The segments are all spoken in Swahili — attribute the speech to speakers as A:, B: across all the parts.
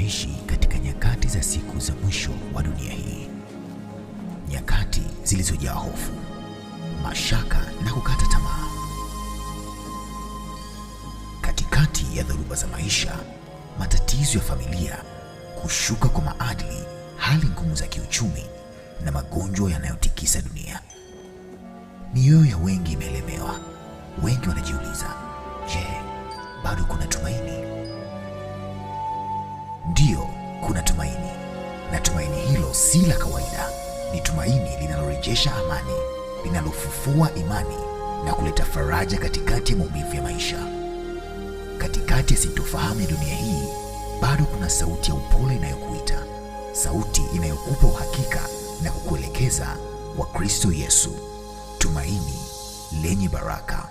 A: Tunaishi katika nyakati za siku za mwisho wa dunia hii, nyakati zilizojaa hofu, mashaka na kukata tamaa. Katikati ya dhoruba za maisha, matatizo ya familia, kushuka kwa maadili, hali ngumu za kiuchumi na magonjwa yanayotikisa dunia, mioyo ya wengi imeelemewa. Wengi wanajiuliza, je, bado kuna tumaini? Ndiyo, kuna tumaini, na tumaini hilo si la kawaida. Ni tumaini linalorejesha amani, linalofufua imani na kuleta faraja katikati ya maumivu ya maisha. Katikati ya sintofahamu ya dunia hii, bado kuna sauti ya upole inayokuita, sauti inayokupa uhakika na kukuelekeza kwa Kristo Yesu, tumaini lenye baraka.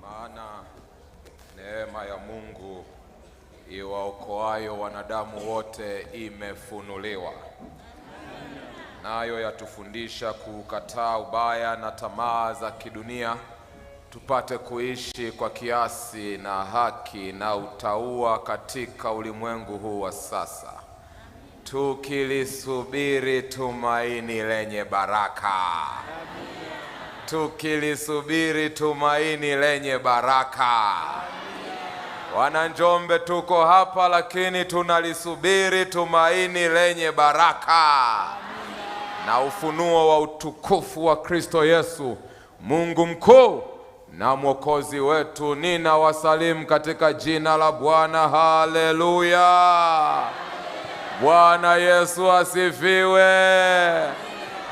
B: Maana neema ya Mungu iwaokoayo wanadamu wote imefunuliwa, nayo yatufundisha kuukataa ubaya na tamaa za kidunia, tupate kuishi kwa kiasi na haki na utauwa katika ulimwengu huu wa sasa, tukilisubiri tumaini lenye baraka. Tukilisubiri tumaini lenye baraka. Wananjombe, tuko hapa lakini tunalisubiri tumaini lenye baraka na ufunuo wa utukufu wa Kristo Yesu, Mungu mkuu na Mwokozi wetu. Ninawasalimu katika jina la Bwana. Haleluya! Bwana Yesu asifiwe.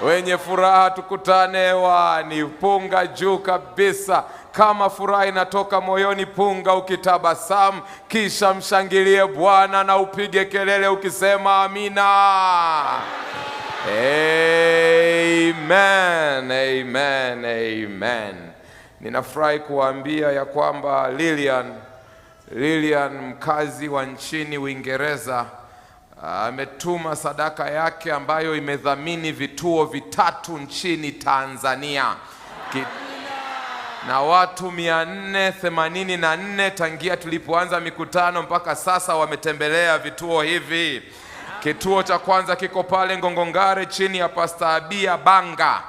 B: Wenye furaha tukutane hewani, punga juu kabisa. Kama furaha inatoka moyoni, punga ukitabasamu, kisha mshangilie Bwana na upige kelele ukisema amina. Amen, amen, amen. Ninafurahi kuwaambia ya kwamba Lilian mkazi wa nchini Uingereza ametuma sadaka yake ambayo imedhamini vituo vitatu nchini Tanzania. Na watu 484 tangia tulipoanza mikutano mpaka sasa wametembelea vituo hivi. Kituo cha kwanza kiko pale Ngongongare chini ya Pastor Abia Banga.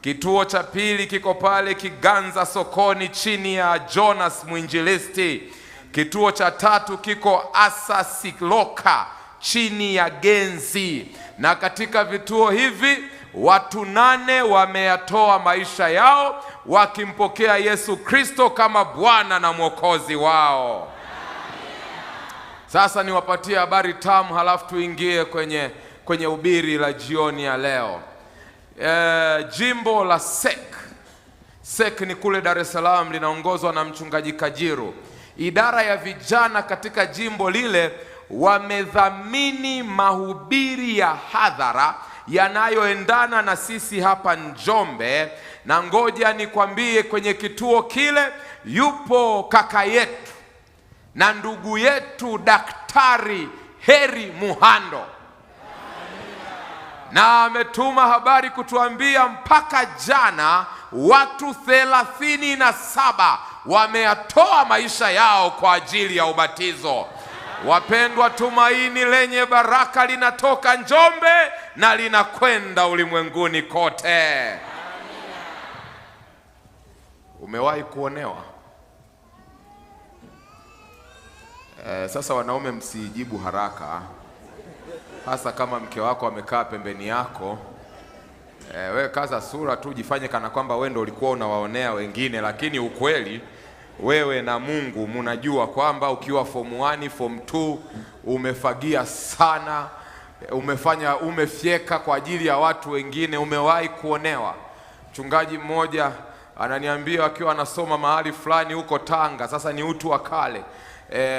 B: Kituo cha pili kiko pale Kiganza sokoni chini ya Jonas Mwinjilisti. Kituo cha tatu kiko Asasiloka chini ya Genzi. Na katika vituo hivi watu 8 wameyatoa maisha yao wakimpokea Yesu Kristo kama Bwana na Mwokozi wao. Sasa niwapatie habari tamu, halafu tuingie kwenye ubiri la jioni ya leo. Jimbo la SEC. SEC ni kule Dar es Salaam, linaongozwa na mchungaji Kajiru. Idara ya vijana katika jimbo lile wamedhamini mahubiri ya hadhara yanayoendana na sisi hapa Njombe. Na ngoja nikwambie, kwenye kituo kile yupo kaka yetu na ndugu yetu Daktari Heri Muhando, na ametuma habari kutuambia mpaka jana watu 37 wameyatoa maisha yao kwa ajili ya ubatizo. Wapendwa, tumaini lenye baraka linatoka Njombe na linakwenda ulimwenguni kote. Umewahi kuonewa? Sasa wanaume msijibu haraka, hasa kama mke wako amekaa pembeni yako. Wewe kaza sura tu, jifanye kana kwamba wewe ndio ulikuwa unawaonea wengine, lakini ukweli wewe na Mungu mnajua kwamba ukiwa form 1, form 2 umefagia sana, umefanya, umefyeka kwa ajili ya watu wengine. Umewahi kuonewa? Mchungaji mmoja ananiambia akiwa anasoma mahali fulani huko Tanga, sasa ni utu wa kale,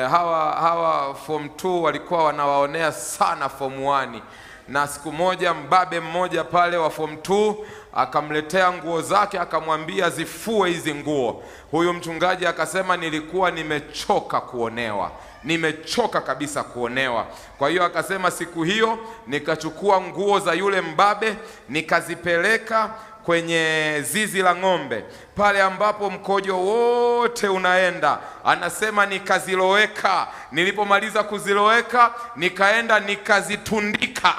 B: hawa form 2 walikuwa wanawaonea sana form 1. Na siku moja mbabe mmoja pale wa form 2 akamletea nguo zake, akamwambia zifue hizi nguo. Huyu mchungaji akasema, nilikuwa nimechoka kuonewa, nimechoka kabisa kuonewa. Kwa hiyo akasema siku hiyo nikachukua nguo za yule mbabe nikazipeleka kwenye zizi la ng'ombe, pale ambapo mkojo wote unaenda. Anasema nikaziloweka, nilipomaliza kuziloweka nikaenda nikazitundika.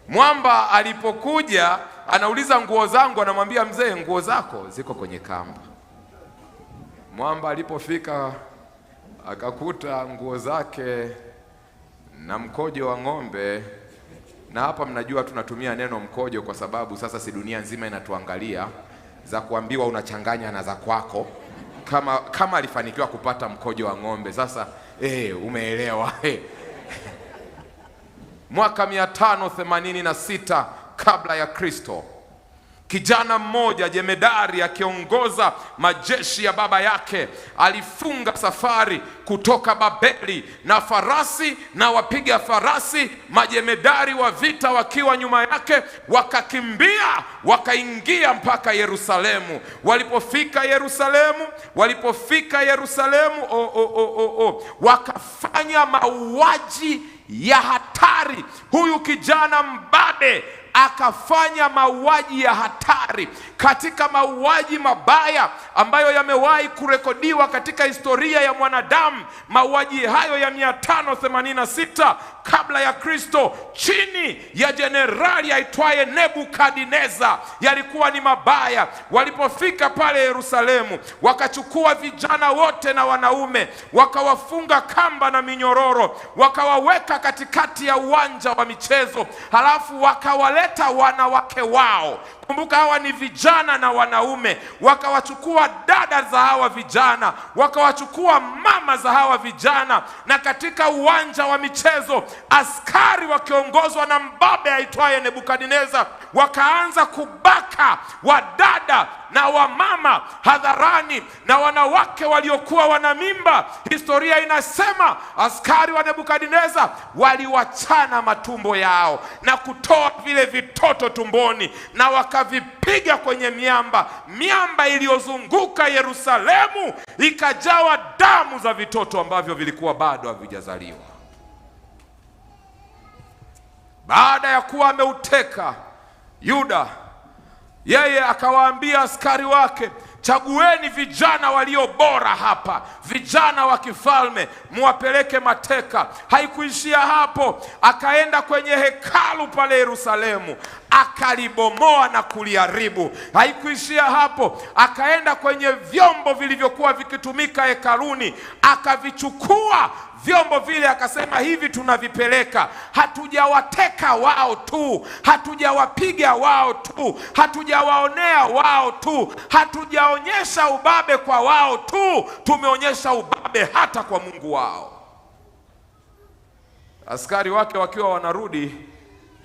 B: Mwamba alipokuja anauliza nguo zangu, anamwambia mzee, nguo zako ziko kwenye kamba. Mwamba alipofika akakuta nguo zake na mkojo wa ng'ombe. Na hapa mnajua tunatumia neno mkojo kwa sababu sasa si dunia nzima inatuangalia, za kuambiwa unachanganya na za kwako. Kama alifanikiwa kupata mkojo wa ng'ombe sasa, umeelewa. Mwaka 586 kabla ya Kristo, kijana mmoja jemedari akiongoza majeshi ya baba yake alifunga safari kutoka Babeli na farasi na wapiga farasi, majemedari wa vita wakiwa nyuma yake, wakakimbia wakaingia mpaka Yerusalemu. Walipofika Yerusalemu, wakafanya mauaji ya hatari. Huyu kijana mbabe akafanya mauaji ya hatari, katika mauaji mabaya ambayo yamewahi kurekodiwa katika historia ya mwanadamu. Mauaji hayo ya 586 kabla ya Kristo, chini ya jenerali aitwaye Nebukadneza, yalikuwa ni mabaya. Walipofika pale Yerusalemu, wakachukua vijana wote na wanaume, wakawafunga kamba na minyororo, wakawaweka katikati ya uwanja wa michezo, halafu wakawaleta wanawake wao. Kumbuka hawa ni vijana na wanaume. Wakawachukua dada za hawa vijana, wakawachukua mama za hawa vijana, na katika uwanja wa michezo askari wakiongozwa na mbabe aitwaye Nebukadneza wakaanza kubaka wadada na wamama hadharani na wanawake waliokuwa wana mimba. Historia inasema askari wa Nebukadneza waliwachana matumbo yao na kutoa vile vitoto tumboni na wakavipiga kwenye miamba. Miamba iliyozunguka Yerusalemu ikajawa damu za vitoto ambavyo vilikuwa bado havijazaliwa. Baada ya kuwa ameuteka Yuda, yeye akawaambia askari wake, chagueni vijana walio bora hapa, vijana wa kifalme, muwapeleke mateka. Haikuishia hapo, akaenda kwenye hekalu pale Yerusalemu, akalibomoa na kuliharibu. Haikuishia hapo, akaenda kwenye vyombo vilivyokuwa vikitumika hekaluni, akavichukua vyombo vile, akasema hivi tunavipeleka. Hatujawateka wao tu, hatujawapiga wao tu, hatujawaonea wao tu, hatujaonyesha ubabe kwa wao tu, tumeonyesha ubabe hata kwa Mungu wao. Askari wake wakiwa wanarudi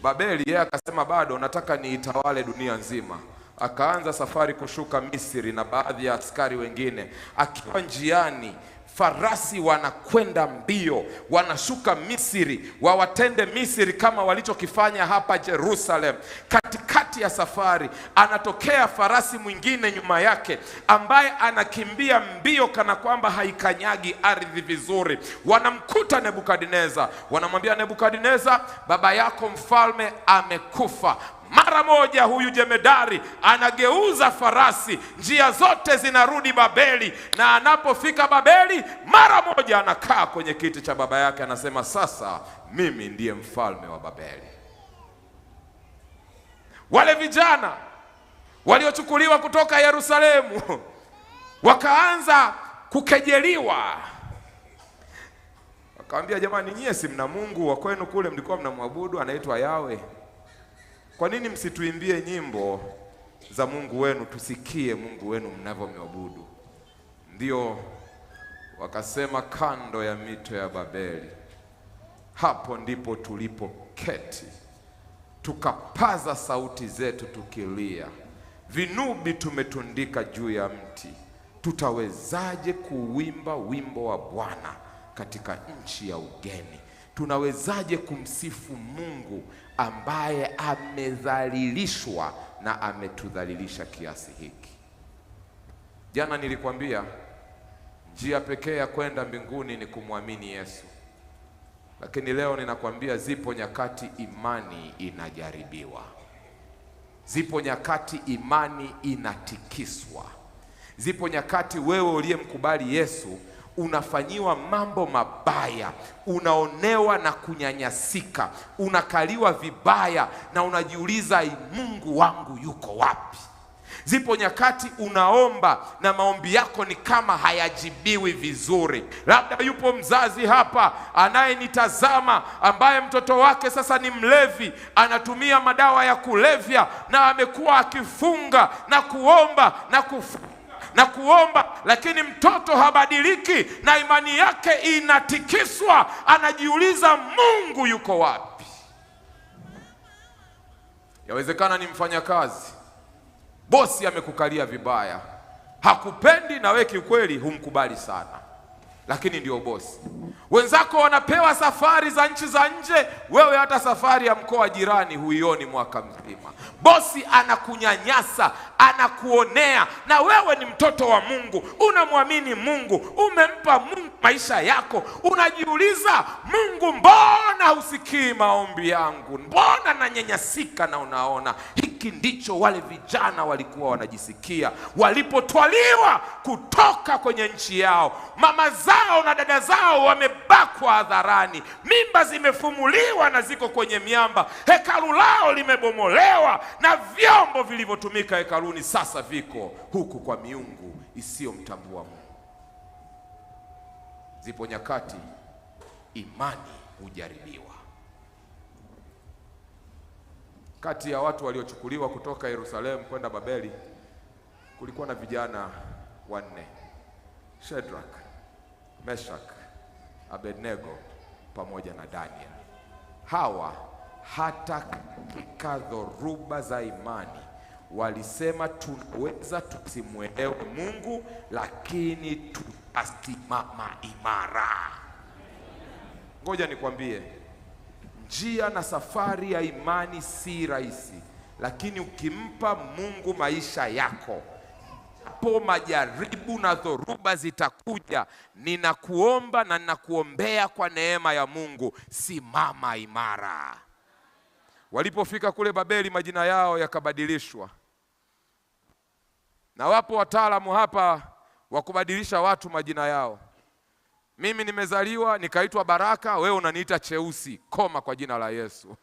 B: Babeli, yeye akasema bado nataka niitawale dunia nzima. Akaanza safari kushuka Misri na baadhi ya askari wengine. Akiwa njiani, farasi wanakwenda mbio, wanashuka Misri, wawatende Misri kama walichokifanya hapa Jerusalem. Katikati ya safari anatokea farasi mwingine nyuma yake ambaye anakimbia mbio kana kwamba haikanyagi ardhi vizuri. Wanamkuta Nebukadneza, wanamwambia Nebukadneza, baba yako mfalme amekufa. Mara moja huyu jemedari anageuza farasi, njia zote zinarudi Babeli, na anapofika Babeli mara moja anakaa kwenye kiti cha baba yake, anasema sasa mimi ndiye mfalme wa Babeli. Wale vijana waliochukuliwa kutoka Yerusalemu wakaanza kukejeliwa. Wakaambia, jamani, nyie si mna Mungu wa kwenu kule mlikuwa mnamwabudu anaitwa Yawe? Kwa nini msituimbie nyimbo za Mungu wenu tusikie Mungu wenu mnavyomwabudu? Ndio wakasema, kando ya mito ya Babeli, hapo ndipo tulipoketi, tukapaza sauti zetu tukilia, vinubi tumetundika juu ya mti, tutawezaje kuwimba wimbo wa Bwana katika nchi ya ugeni? Tunawezaje kumsifu Mungu ambaye amedhalilishwa na ametudhalilisha kiasi hiki? Jana nilikwambia njia pekee ya kwenda mbinguni ni kumwamini Yesu. Lakini leo ninakwambia zipo nyakati imani inajaribiwa. Zipo nyakati imani inatikiswa. Zipo nyakati wewe uliyemkubali Yesu unafanyiwa mambo mabaya, unaonewa na kunyanyasika, unakaliwa vibaya na unajiuliza, Mungu wangu yuko wapi? Zipo nyakati unaomba na maombi yako ni kama hayajibiwi vizuri. Labda yupo mzazi hapa anayenitazama ambaye mtoto wake sasa ni mlevi, anatumia madawa ya kulevya na amekuwa akifunga na kuomba na kufunga na kuomba, lakini mtoto habadiliki na imani yake inatikiswa. Anajiuliza, Mungu yuko wapi? Yawezekana ni mfanyakazi, bosi amekukalia vibaya, hakupendi na wewe kiukweli humkubali sana, lakini ndio bosi. Wenzako wanapewa safari za nchi za nje, wewe hata safari ya mkoa jirani huioni mwaka mzima. Bosi anakunyanyasa, anakuonea, na wewe ni mtoto wa Mungu, unamwamini Mungu, umempa Mungu maisha yako. Unajiuliza, Mungu, mbona husikii maombi yangu? Mbona nanyanyasika? Na unaona, hiki ndicho wale vijana walikuwa wanajisikia walipotwaliwa kutoka kwenye nchi yao. Mama zao na dada zao wamebakwa hadharani, mimba zimefumuliwa na ziko kwenye miamba, hekalu lao limebomolewa na vyombo vilivyotumika hekaluni sasa viko huku kwa miungu isiyomtambua Mungu. Zipo nyakati imani hujaribiwa. Kati ya watu waliochukuliwa kutoka Yerusalemu kwenda Babeli kulikuwa na vijana wanne: Shadrach, Meshach, Abednego pamoja na Daniel. Hawa hata katika dhoruba za imani walisema, tunaweza tusimwelewe Mungu, lakini tutasimama imara. Ngoja nikwambie, njia na safari ya imani si rahisi, lakini ukimpa Mungu maisha yako, po majaribu na dhoruba zitakuja, ninakuomba na ninakuombea kwa neema ya Mungu, simama imara. Walipofika kule Babeli, majina yao yakabadilishwa. Na wapo wataalamu hapa wa kubadilisha watu majina yao. Mimi nimezaliwa nikaitwa Baraka, wewe unaniita Cheusi. Koma kwa jina la Yesu.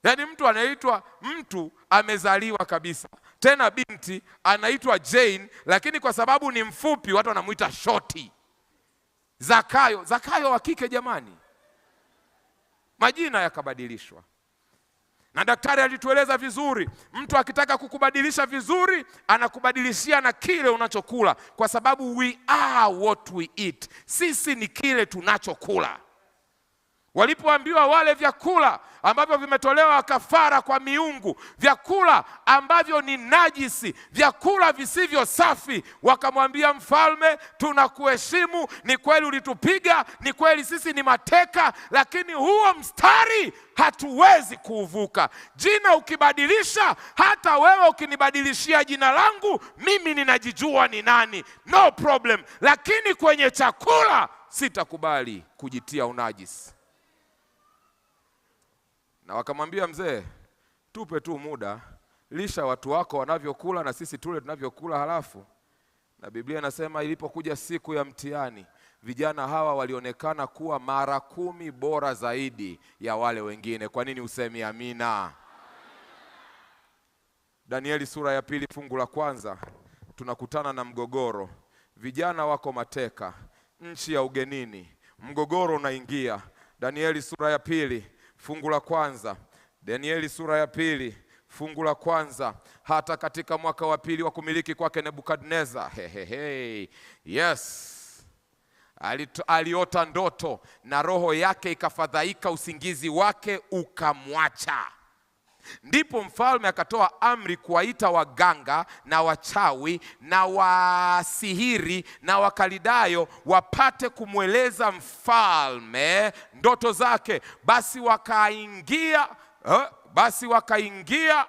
B: Yaani mtu anaitwa, mtu amezaliwa kabisa, tena binti anaitwa Jane, lakini kwa sababu ni mfupi watu wanamuita Shoti. Zakayo, Zakayo wa kike jamani. Majina yakabadilishwa. Na daktari alitueleza vizuri, mtu akitaka kukubadilisha vizuri, anakubadilishia na kile unachokula, kwa sababu we are what we eat. Sisi ni kile tunachokula. Walipoambiwa wale vyakula ambavyo vimetolewa kafara kwa miungu, vyakula ambavyo ni najisi, vyakula visivyo safi, wakamwambia mfalme, tunakuheshimu, ni kweli ulitupiga, ni kweli sisi ni mateka, lakini huo mstari hatuwezi kuuvuka. Jina ukibadilisha, hata wewe ukinibadilishia jina langu, mimi ninajijua ni nani, no problem, lakini kwenye chakula sitakubali kujitia unajisi. Na wakamwambia mzee, tupe tu muda, lisha watu wako wanavyokula na sisi tule tunavyokula halafu. Na Biblia inasema ilipokuja siku ya mtihani, vijana hawa walionekana kuwa mara 10 bora zaidi ya wale wengine. Kwa nini usemi amina? Danieli sura ya 2 fungu la 1, tunakutana na mgogoro. Vijana wako mateka, nchi ya ugenini, mgogoro unaingia. Danieli sura ya 2 fungu la 1. Danieli sura ya 2 fungu la 1. Hata katika mwaka wa 2 wa kumiliki kwake Nebukadneza, yes, aliota ndoto na roho yake ikafadhaika, usingizi wake ukamwacha. Ndipo mfalme akatoa amri kuwaita waganga na wachawi na wasihiri na wakalidayo wapate kumweleza mfalme ndoto zake. Basi wakaingia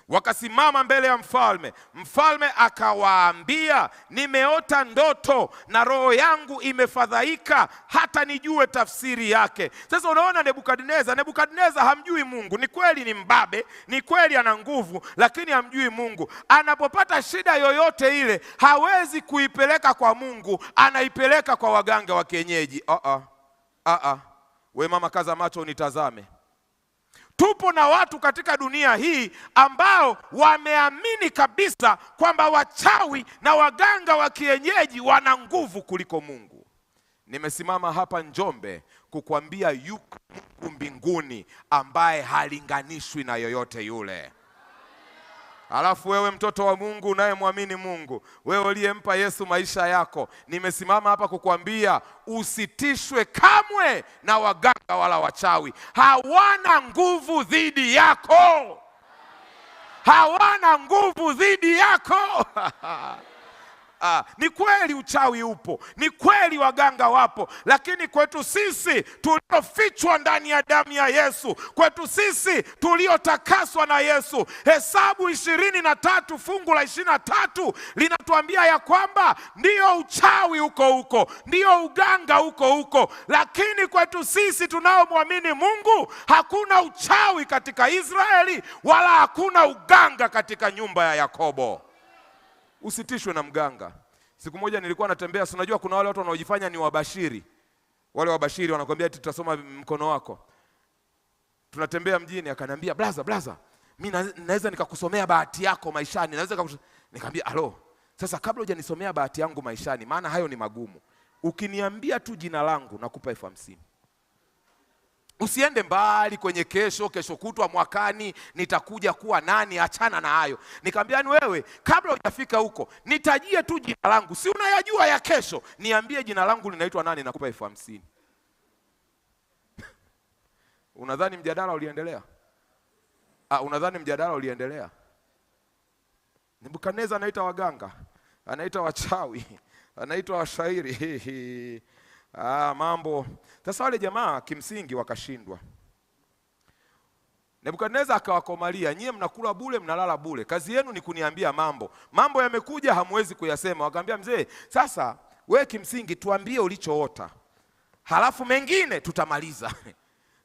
B: Wakasimama mbele ya mfalme. Mfalme akawaambia, nimeota ndoto na roho yangu imefadhaika hata nijue tafsiri yake. Sasa unaona Nebukadneza hamjui Mungu. Ni kweli ni mbabe, ni kweli ana nguvu, lakini hamjui Mungu. Anapopata shida yoyote ile hawezi kuipeleka kwa Mungu, anaipeleka kwa waganga wa kienyeji. We mama, kaza macho unitazame. Tupo na watu katika dunia hii ambao wameamini kabisa kwamba wachawi na waganga wa kienyeji wana nguvu kuliko Mungu. Nimesimama hapa Njombe kukuambia yuko Mungu mbinguni ambaye halinganishwi na yoyote yule. Alafu wewe mtoto wa Mungu unayemwamini Mungu, wewe uliyempa Yesu maisha yako, nimesimama hapa kukuambia usitishwe kamwe na waganga wala wachawi. Hawana nguvu dhidi yako. Hawana nguvu dhidi yako. Ni kweli uchawi upo, ni kweli waganga wapo, lakini kwetu sisi tuliofichwa ndani ya damu ya Yesu, kwetu sisi tuliotakaswa na Yesu, Hesabu 23 fungu la 23 linatuambia ya kwamba ndio uchawi uko huko, ndio uganga uko huko, lakini kwetu sisi tunaomwamini Mungu hakuna uchawi katika Israeli wala hakuna uganga katika nyumba ya Yakobo. Usitishwe na mganga. Siku moja nilikuwa natembea, si unajua kuna wale watu wanaojifanya ni wabashiri. Wale wabashiri wanakuambia eti tutasoma mkono wako. Tunatembea mjini, akaniambia blaza, mimi naweza nikakusomea bahati yako maishani, naweza. Nikamwambia alo, sasa kabla hujanisomea bahati yangu maishani, maana hayo ni magumu, ukiniambia tu jina langu nakupa 50,000. Usiende mbali kwenye kesho, kesho kutwa, mwakani nitakuja kuwa nani, achana na hayo. Nikamwambia ni wewe, kabla hujafika huko, nitajie tu jina langu. Si unayajua ya kesho, niambie jina langu linaitwa nani, nakupa 50,000. Unadhani mjadala uliendelea? Unadhani mjadala uliendelea? Nebukadneza anaita waganga, anaita wachawi, anaita washairi. Mambo. Sasa wale jamaa kimsingi wakashindwa. Nebukadneza akawakomalia, nyie mnakula bure, mnalala bure. Kazi yenu ni kuniambia mambo. Mambo yamekuja hamwezi kuyasema. Wakamwambia mzee, sasa wewe kimsingi tuambie ulichoota, halafu mengine tutamaliza.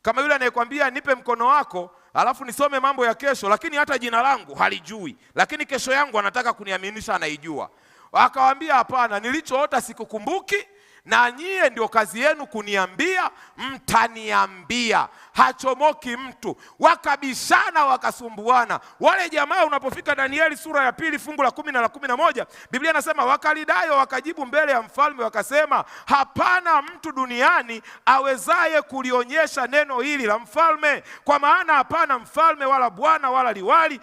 B: Kama yule anayekwambia nipe mkono wako, halafu nisome mambo ya kesho, lakini hata jina langu halijui, lakini kesho yangu anataka kuniaminisha anaijua. Akawaambia hapana, nilichoota sikukumbuki, na nyie ndio kazi yenu kuniambia, mtaniambia. Hachomoki mtu. Wakabishana, wakasumbuana. Wale jamaa, unapofika Danieli sura ya 2 fungu la 10 na la 11, Biblia inasema Wakalidayo wakajibu mbele ya mfalme wakasema, hapana mtu duniani awezaye kulionyesha neno hili la mfalme, kwa maana hapana mfalme wala bwana wala liwali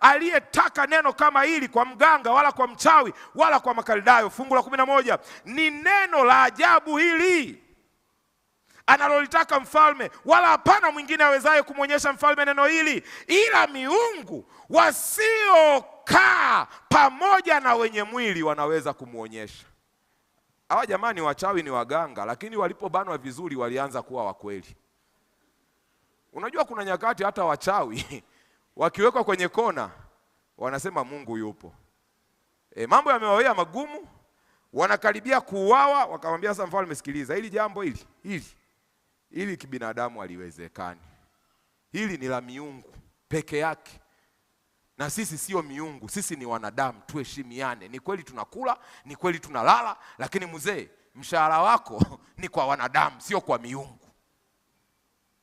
B: aliyetaka neno kama hili kwa mganga wala kwa mchawi wala kwa Makalidayo. Fungu la 11, ni neno la ajabu hili analolitaka mfalme, wala hapana mwingine awezaye kumwonyesha mfalme neno hili ila miungu wasiokaa pamoja na wenye mwili wanaweza kumwonyesha. Hawa jamani wachawi ni waganga, lakini walipobanwa vizuri walianza kuwa wakweli. Unajua kuna nyakati hata wachawi wakiwekwa kwenye kona wanasema Mungu yupo. Mambo yamewawia magumu, wanakaribia kuuawa, wakamwambia sasa mfalme, sikiliza, hili jambo hili kibinadamu haliwezekani. Hili ni la miungu peke yake. Na sisi sio miungu, sisi ni wanadamu, tuheshimiane. Ni kweli tunakula, ni kweli tunalala, lakini mzee, mshahara wako ni kwa wanadamu, sio kwa miungu.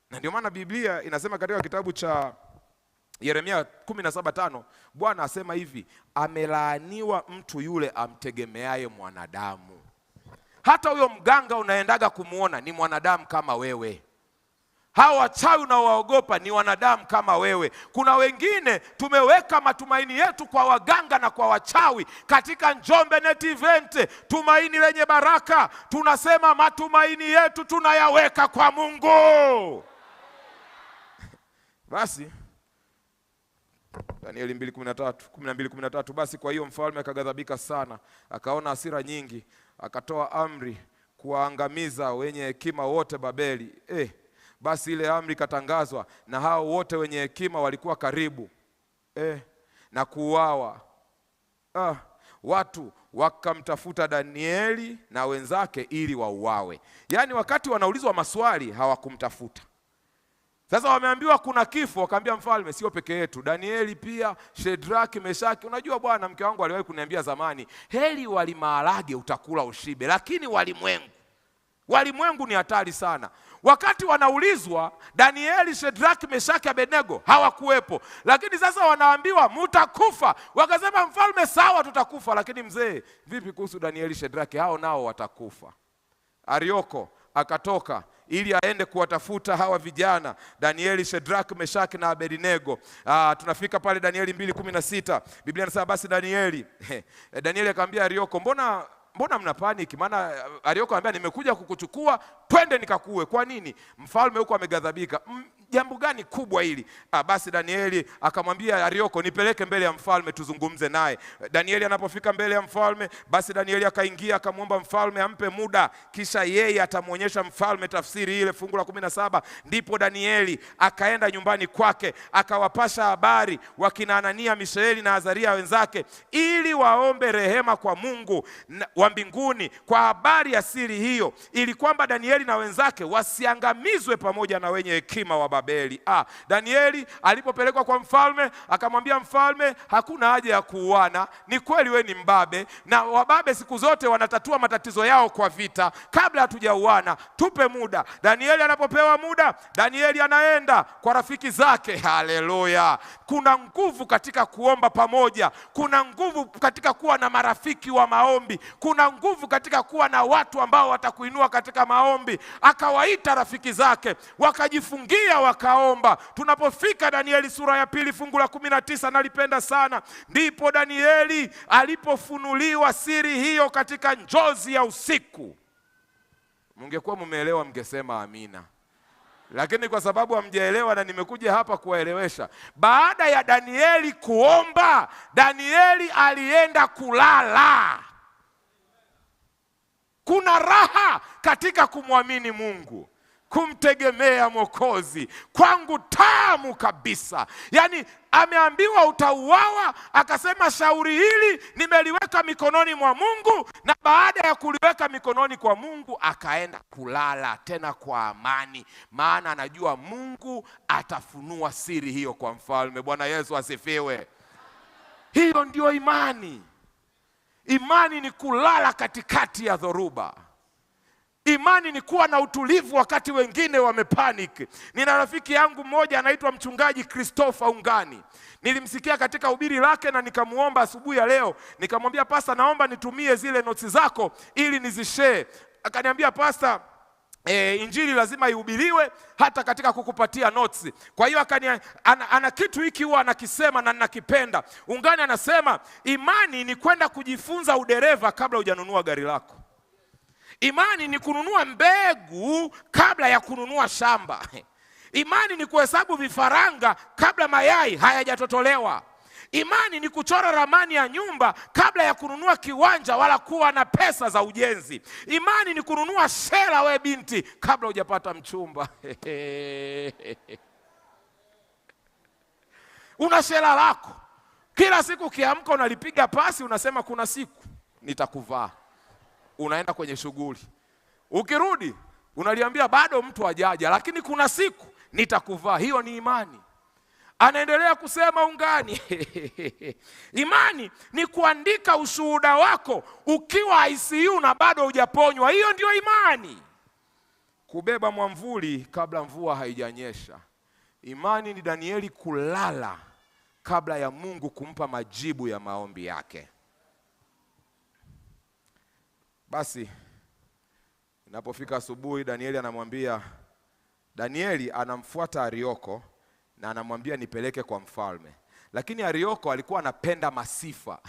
B: Na ndio maana Biblia inasema katika kitabu cha Yeremia 17:5, Bwana asema hivi, amelaaniwa mtu yule amtegemeaye mwanadamu. Hata huyo mganga unaendaga kumuona ni mwanadamu kama wewe. Hawa wachawi unaowaogopa ni wanadamu kama wewe. Kuna wengine tumeweka matumaini yetu kwa waganga na kwa wachawi. Katika Njombe Net Event, tumaini lenye baraka, tunasema matumaini yetu tunayaweka kwa Mungu. Basi Danieli 2:13, 12:13, basi kwa hiyo mfalme akaghadhabika sana, akaona hasira nyingi, akatoa amri kuwaangamiza wenye hekima wote Babeli. Basi ile amri ikatangazwa, na hao wote wenye hekima walikuwa karibu. Na kuuawa. Watu wakamtafuta Danieli na wenzake ili wauawe. Yaani wakati wanaulizwa maswali hawakumtafuta. Sasa wameambiwa kuna kifo, wakaambia mfalme, sio peke yetu, Danieli pia, Shedraki, Meshaki. Unajua bwana, mke wangu aliwahi kuniambia zamani, heri wali maharage utakula ushibe, lakini walimwengu ni hatari sana. Wakati wanaulizwa Danieli, Shedraki, Meshaki, Abednego hawakuwepo. Lakini sasa wanaambiwa mtakufa. Wakasema mfalme, sawa tutakufa, lakini mzee, vipi kuhusu Danieli, Shedraki? Hao nao watakufa. Arioko akatoka ili aende kuwatafuta hawa vijana Danieli, Shedraki, Meshaki na Abednego. Tunafika pale Danieli 2:16. Biblia inasema basi Danieli Danieli akamwambia Arioko, mbona mna panic? Maana Arioko anambia nimekuja kukuchukua, twende nikakuue. Kwa nini? Mfalme huko ameghadhabika. Jambo gani kubwa hili? Basi Danieli akamwambia Arioko, nipeleke mbele ya mfalme tuzungumze naye. Danieli anapofika mbele ya mfalme, basi Danieli akaingia akamwomba mfalme ampe muda, kisha yeye atamuonyesha mfalme tafsiri ile. Fungu la 17, ndipo Danieli akaenda nyumbani kwake akawapasha habari wakina Anania, Mishaeli na Azaria wenzake, ili waombe rehema kwa Mungu wa mbinguni kwa habari ya siri hiyo, ili kwamba Danieli na wenzake wasiangamizwe pamoja na wenye hekima wa Babeli. Danieli alipopelekwa kwa mfalme akamwambia mfalme, hakuna haja ya kuuana, ni kweli we ni mbabe, na wababe siku zote wanatatua matatizo yao kwa vita, kabla hatujauana tupe muda. Danieli anapopewa muda, Danieli anaenda kwa rafiki zake. Haleluya! Kuna nguvu katika kuomba pamoja, kuna nguvu katika kuwa na marafiki wa maombi, kuna nguvu katika kuwa na watu ambao watakuinua katika maombi. Akawaita rafiki zake, wakajifungia, wakaomba. Tunapofika Danieli sura ya 2 fungu la 19, nalipenda sana. Ndipo Danieli alipofunuliwa siri hiyo katika njozi ya usiku. Mungekuwa mmeelewa mngesema amina, lakini kwa sababu hamjaelewa na nimekuja hapa kuwaelewesha. Baada ya Danieli kuomba, Danieli alienda kulala. Kuna raha katika kumwamini Mungu, kumtegemea Mwokozi. Kwangu tamu kabisa. Yaani ameambiwa utauawa, akasema shauri hili nimeliweka mikononi mwa Mungu, na baada ya kuliweka mikononi kwa Mungu akaenda kulala tena kwa amani, maana anajua Mungu atafunua siri hiyo kwa mfalme. Bwana Yesu asifiwe. Hiyo ndio imani. Imani ni kulala katikati ya dhoruba. Imani ni kuwa na utulivu wakati wengine wamepanic. Nina rafiki yangu mmoja anaitwa mchungaji Christopher Ungani. Nilimsikia katika hubiri lake na nikamuomba asubuhi ya leo. Nikamwambia pasta, naomba nitumie zile notes zako ili nizishare. Akaniambia pasta, injili lazima ihubiriwe hata katika kukupatia notes. Kwa hiyo ana kitu hiki huwa anakisema na ninakipenda. Ungani anasema imani ni kwenda kujifunza udereva kabla hujanunua gari lako. Imani ni kununua mbegu kabla ya kununua shamba. Imani ni kuhesabu vifaranga kabla mayai hayajatotolewa. Imani ni kuchora ramani ya nyumba kabla ya kununua kiwanja wala kuwa na pesa za ujenzi. Imani ni kununua shela we binti kabla hujapata mchumba. Una shela lako. Kila siku ukiamka unalipiga pasi, unasema kuna siku nitakuvaa. Unaenda kwenye shughuli. Ukirudi unaliambia bado mtu hajaja, lakini kuna siku nitakuvaa. Hiyo ni imani. Anaendelea kusema Ungani. Imani ni kuandika ushuhuda wako ukiwa ICU na bado hujaponywa. Hiyo ndio imani. Kubeba mwamvuli kabla mvua haijanyesha. Imani ni Danieli kulala kabla ya Mungu kumpa majibu ya maombi yake. Basi inapofika asubuhi, Danieli anamwambia, Danieli anamfuata Arioko na anamwambia nipeleke kwa mfalme. Lakini Arioko alikuwa anapenda masifa.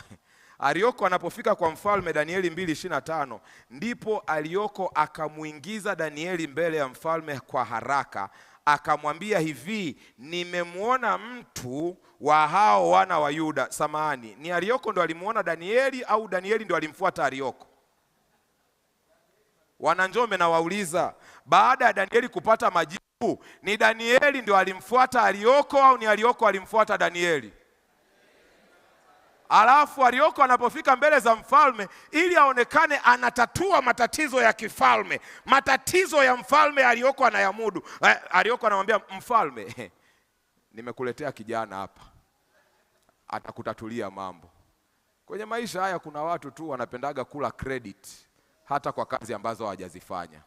B: Arioko anapofika kwa mfalme, Danieli 2:25, ndipo Arioko akamuingiza Danieli mbele ya mfalme kwa haraka, akamwambia hivi, nimemuona mtu wa hao wana wa Yuda. Samahani, ni Arioko ndo alimuona Danieli au Danieli ndo alimfuata Arioko? Wananjombe na wauliza, baada ya Danieli kupata majibu, ni Danieli ndio alimfuata Arioko au ni Arioko alimfuata Danieli? Alafu Arioko anapofika mbele za mfalme ili aonekane anatatua matatizo ya kifalme, matatizo ya mfalme Arioko anayamudu. Arioko anamwambia mfalme, nimekuletea kijana hapa, atakutatulia mambo. Kwenye maisha haya kuna watu tu wanapendaga kula credit hata kwa kazi ambazo hawajazifanya.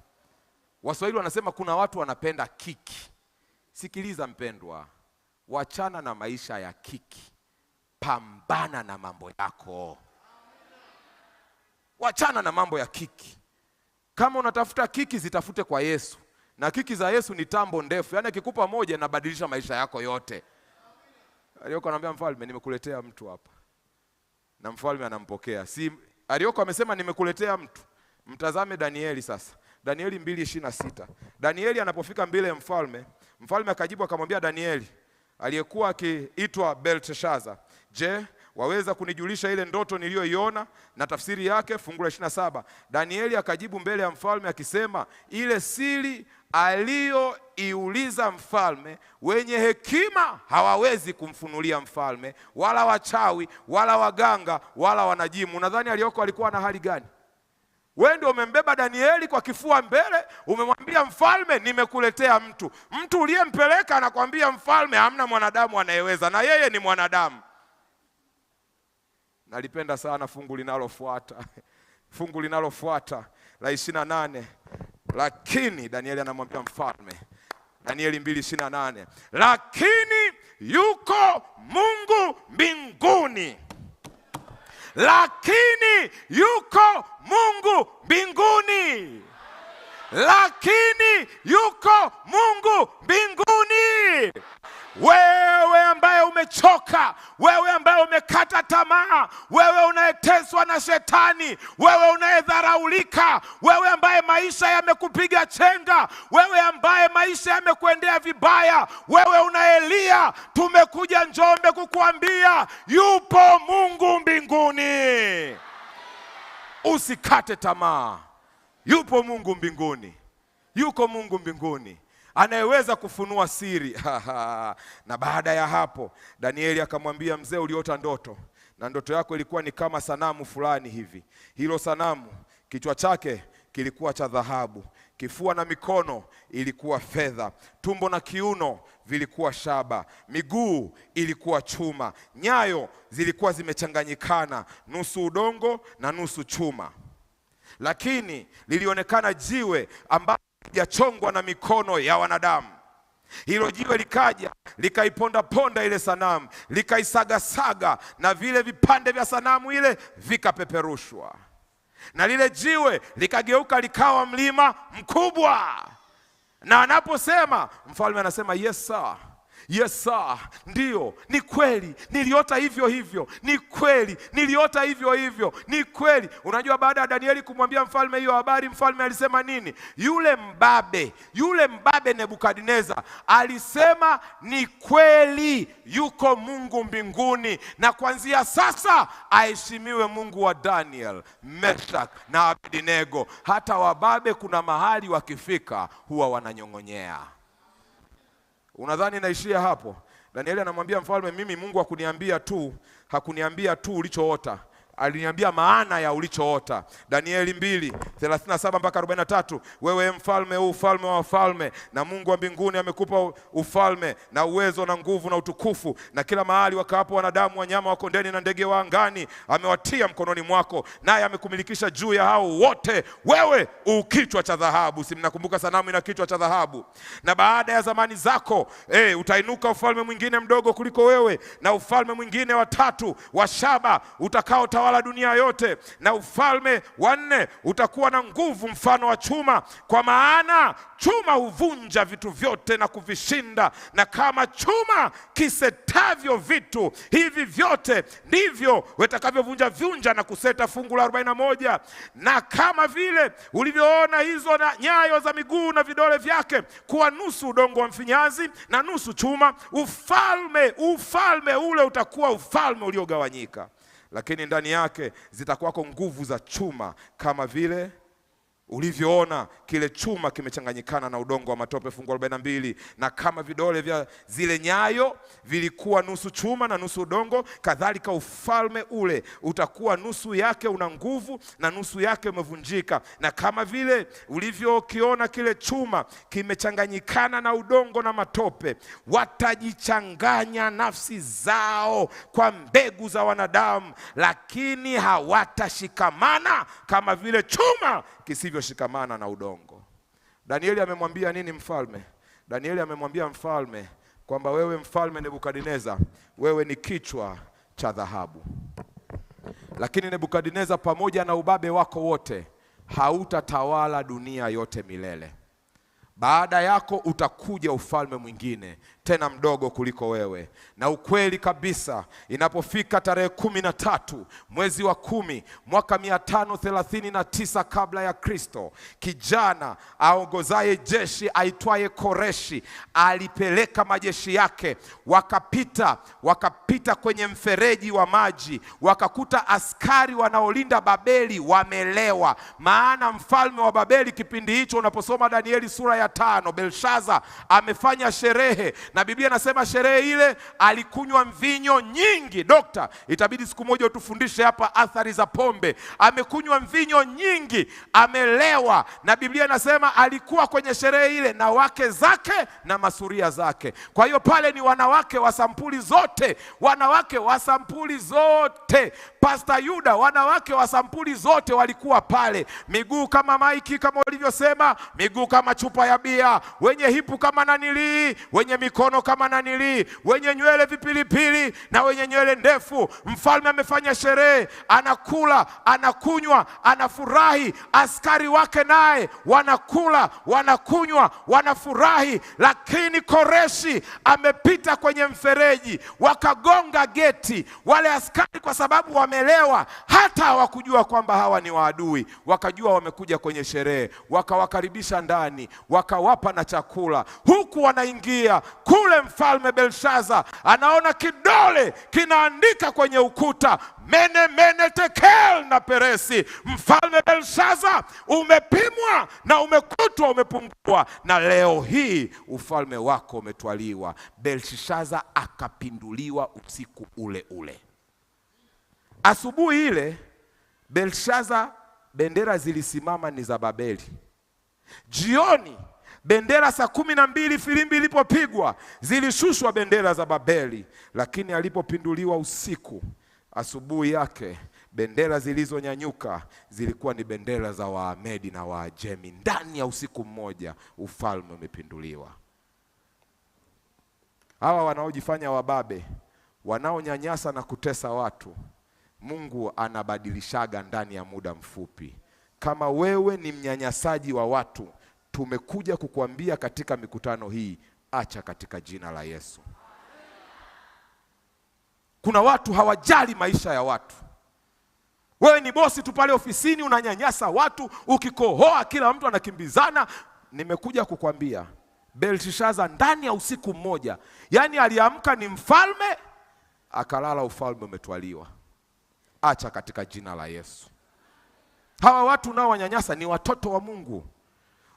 B: Waswahili wanasema kuna watu wanapenda kiki. Sikiliza mpendwa, wachana na maisha ya kiki. Pambana na mambo yako. Wachana na mambo ya kiki. Kama unatafuta kiki, zitafute kwa Yesu. Na kiki za Yesu ni tambo ndefu. Yaani akikupa moja inabadilisha maisha yako yote. Arioko anamwambia mfalme, nimekuletea mtu hapa. Na mfalme anampokea. Si Arioko amesema nimekuletea mtu. Mtazame Danieli sasa. Danieli 2:26. Danieli anapofika mbele ya mfalme, mfalme akajibu akamwambia Danieli aliyekuwa akiitwa Belteshaza, je, waweza kunijulisha ile ndoto niliyoiona na tafsiri yake? Fungu la 27. Danieli akajibu mbele ya mfalme akisema, ile siri aliyoiuliza mfalme, wenye hekima hawawezi kumfunulia mfalme, wala wachawi, wala waganga, wala wanajimu. Unadhani Arioko alikuwa na hali gani? Wewe ndio umembeba Danieli kwa kifua mbele, umemwambia mfalme nimekuletea mtu. Mtu uliyempeleka anakuambia mfalme hamna mwanadamu anayeweza, na yeye ni mwanadamu. Nalipenda sana fungu linalofuata. Fungu linalofuata la 28. Lakini Danieli anamwambia mfalme, Danieli 2:28, lakini yuko Mungu mbinguni. Lakini yuko Mungu mbinguni. Lakini yuko Mungu mbinguni. Wewe ambaye umechoka, wewe ambaye umekata tamaa, wewe unayeteswa na shetani, wewe unayedharaulika, wewe ambaye maisha yamekupiga chenga, wewe ambaye maisha yamekuendea vibaya, wewe unaelia, tumekuja Njombe kukuambia yupo Mungu mbinguni. Usikate tamaa. Yupo Mungu mbinguni. Yuko Mungu mbinguni anayeweza kufunua siri. Na baada ya hapo Danieli akamwambia mzee, uliota ndoto, na ndoto yako ilikuwa ni kama sanamu fulani hivi. Hilo sanamu kichwa chake kilikuwa cha dhahabu, kifua na mikono ilikuwa fedha, tumbo na kiuno vilikuwa shaba, miguu ilikuwa chuma, nyayo zilikuwa zimechanganyikana, nusu udongo na nusu chuma. Lakini lilionekana jiwe ambalo halijachongwa na mikono ya wanadamu. Hilo jiwe likaja likaiponda ponda ile sanamu, likaisagasaga, na vile vipande vya sanamu ile vikapeperushwa. Na lile jiwe likageuka likawa mlima mkubwa. Na anaposema mfalme anasema yes sir. Yes sir, ndio, ni kweli, niliota hivyo hivyo, ni kweli, niliota hivyo hivyo, ni kweli. Unajua baada ya Danieli kumwambia mfalme hiyo habari, mfalme alisema nini? Yule mbabe Nebukadneza alisema ni kweli, yuko Mungu mbinguni, na kuanzia sasa aheshimiwe Mungu wa Daniel, Meshach na Abednego. Hata wababe kuna mahali wakifika huwa wananyong'onyea. Unadhani naishia hapo? Danieli anamwambia mfalme, mimi Mungu hakuniambia tu ulichoota, aliniambia maana ya ulichoota. Danieli 2:37-43, wewe mfalme, huu ufalme wa wafalme, na Mungu wa mbinguni amekupa ufalme na uwezo na nguvu na utukufu, na kila mahali wakaapo wanadamu, wanyama wa kondeni na ndege wa angani amewatia mkononi mwako, naye amekumilikisha juu ya hao wote. Wewe u kichwa cha dhahabu. Si mnakumbuka sanamu ina kichwa cha dhahabu? Na baada ya zamani zako utainuka ufalme mwingine mdogo kuliko wewe, na ufalme mwingine wa tatu wa shaba utakaotawala dunia yote, na ufalme wa nne utakuwa na nguvu mfano wa chuma, kwa maana chuma huvunja vitu vyote na kuvishinda, na kama chuma kisetavyo vitu hivi vyote ndivyo watakavyovunja vunja na kuseta. Fungu la 41, na kama vile ulivyoona hizo na nyayo za miguu na vidole vyake kuwa nusu udongo wa mfinyanzi na nusu chuma, ufalme ule utakuwa ufalme uliogawanyika, lakini ndani yake zitakuwako nguvu za chuma kama vile Ulivyoona kile chuma kimechanganyikana na udongo wa matope, fungu 42, na kama vidole vya zile nyayo vilikuwa nusu chuma na nusu udongo, kadhalika ufalme ule utakuwa nusu yake una nguvu na nusu yake umevunjika. Na kama vile ulivyokiona kile chuma kimechanganyikana na udongo na matope, watajichanganya nafsi zao kwa mbegu za wanadamu, lakini hawatashikamana kama vile chuma kisivyoshikamana na udongo. Danieli amemwambia nini mfalme? Danieli amemwambia mfalme kwamba wewe mfalme Nebukadineza, wewe ni kichwa cha dhahabu. Lakini Nebukadineza, pamoja na ubabe wako wote, hautatawala dunia yote milele. Baada yako utakuja ufalme mwingine, tena mdogo kuliko wewe. Na ukweli kabisa, inapofika tarehe 13 mwezi wa 10 mwaka 539 kabla ya Kristo, kijana aongozaye jeshi aitwaye Koreshi alipeleka majeshi yake, wakapita kwenye mfereji wa maji, wakakuta askari wanaolinda Babeli wamelewa. Maana mfalme wa Babeli kipindi hicho, unaposoma Danieli sura ya 5, Belshaza amefanya sherehe, na Biblia inasema sherehe ile alikunywa mvinyo nyingi. Dokta, itabidi siku moja utufundishe hapa athari za pombe. Amekunywa mvinyo nyingi, amelewa, na Biblia inasema alikuwa kwenye sherehe ile na wake zake na masuria zake. Kwa hiyo pale ni wanawake wa sampuli zote, wanawake wa sampuli zote. Pastor Yuda, wanawake wa sampuli zote walikuwa pale, miguu kama maiki kama ulivyosema, miguu kama chupa ya bia, wenye hipu kama nanilii, wenye mikono kama nanilii, wenye nywele vipilipili na wenye nywele ndefu. Mfalme amefanya sherehe, anakula, anakunywa, anafurahi. Askari wake naye wanakula, wanakunywa, wanafurahi. Lakini Koreshi amepita kwenye mfereji, wakagonga geti. Wale askari kwa sababu wamelewa, hata hawakujua kwamba hawa ni waadui, wakajua wamekuja kwenye sherehe, wakawakaribisha ndani, wakawapa na chakula. Huku wanaingia kule, mfalme Belshaza anaona kidole kinaandika kwenye ukuta, mene mene tekel na peresi. Mfalme Belshaza, umepimwa na umekutwa umepungua, na leo hii ufalme wako umetwaliwa. Belshaza akapinduliwa usiku ule ule. Asubuhi ile Belshaza, bendera zilisimama ni za Babeli. Jioni bendera saa 12 filimbi ilipopigwa zilishushwa bendera za Babeli. Lakini alipopinduliwa usiku, asubuhi yake bendera zilizonyanyuka zilikuwa ni bendera za Waamedi na Waajemi. Ndani ya usiku mmoja ufalme umepinduliwa. Hawa wanaojifanya wababe, wanaonyanyasa na kutesa watu, Mungu anabadilishaga ndani ya muda mfupi. Kama wewe ni mnyanyasaji wa watu, tumekuja kukuambia katika mikutano hii, acha katika jina la Yesu. Kuna watu hawajali maisha ya watu. Wewe ni bosi tu pale ofisini, unanyanyasa watu, ukikohoa kila mtu anakimbizana. Nimekuja kukuambia, Belshaza ndani ya usiku mmoja, yani aliamka ni mfalme, akalala ufalme umetwaliwa. Acha katika jina la Yesu. Hawa watu nao wanyanyasa ni watoto wa Mungu.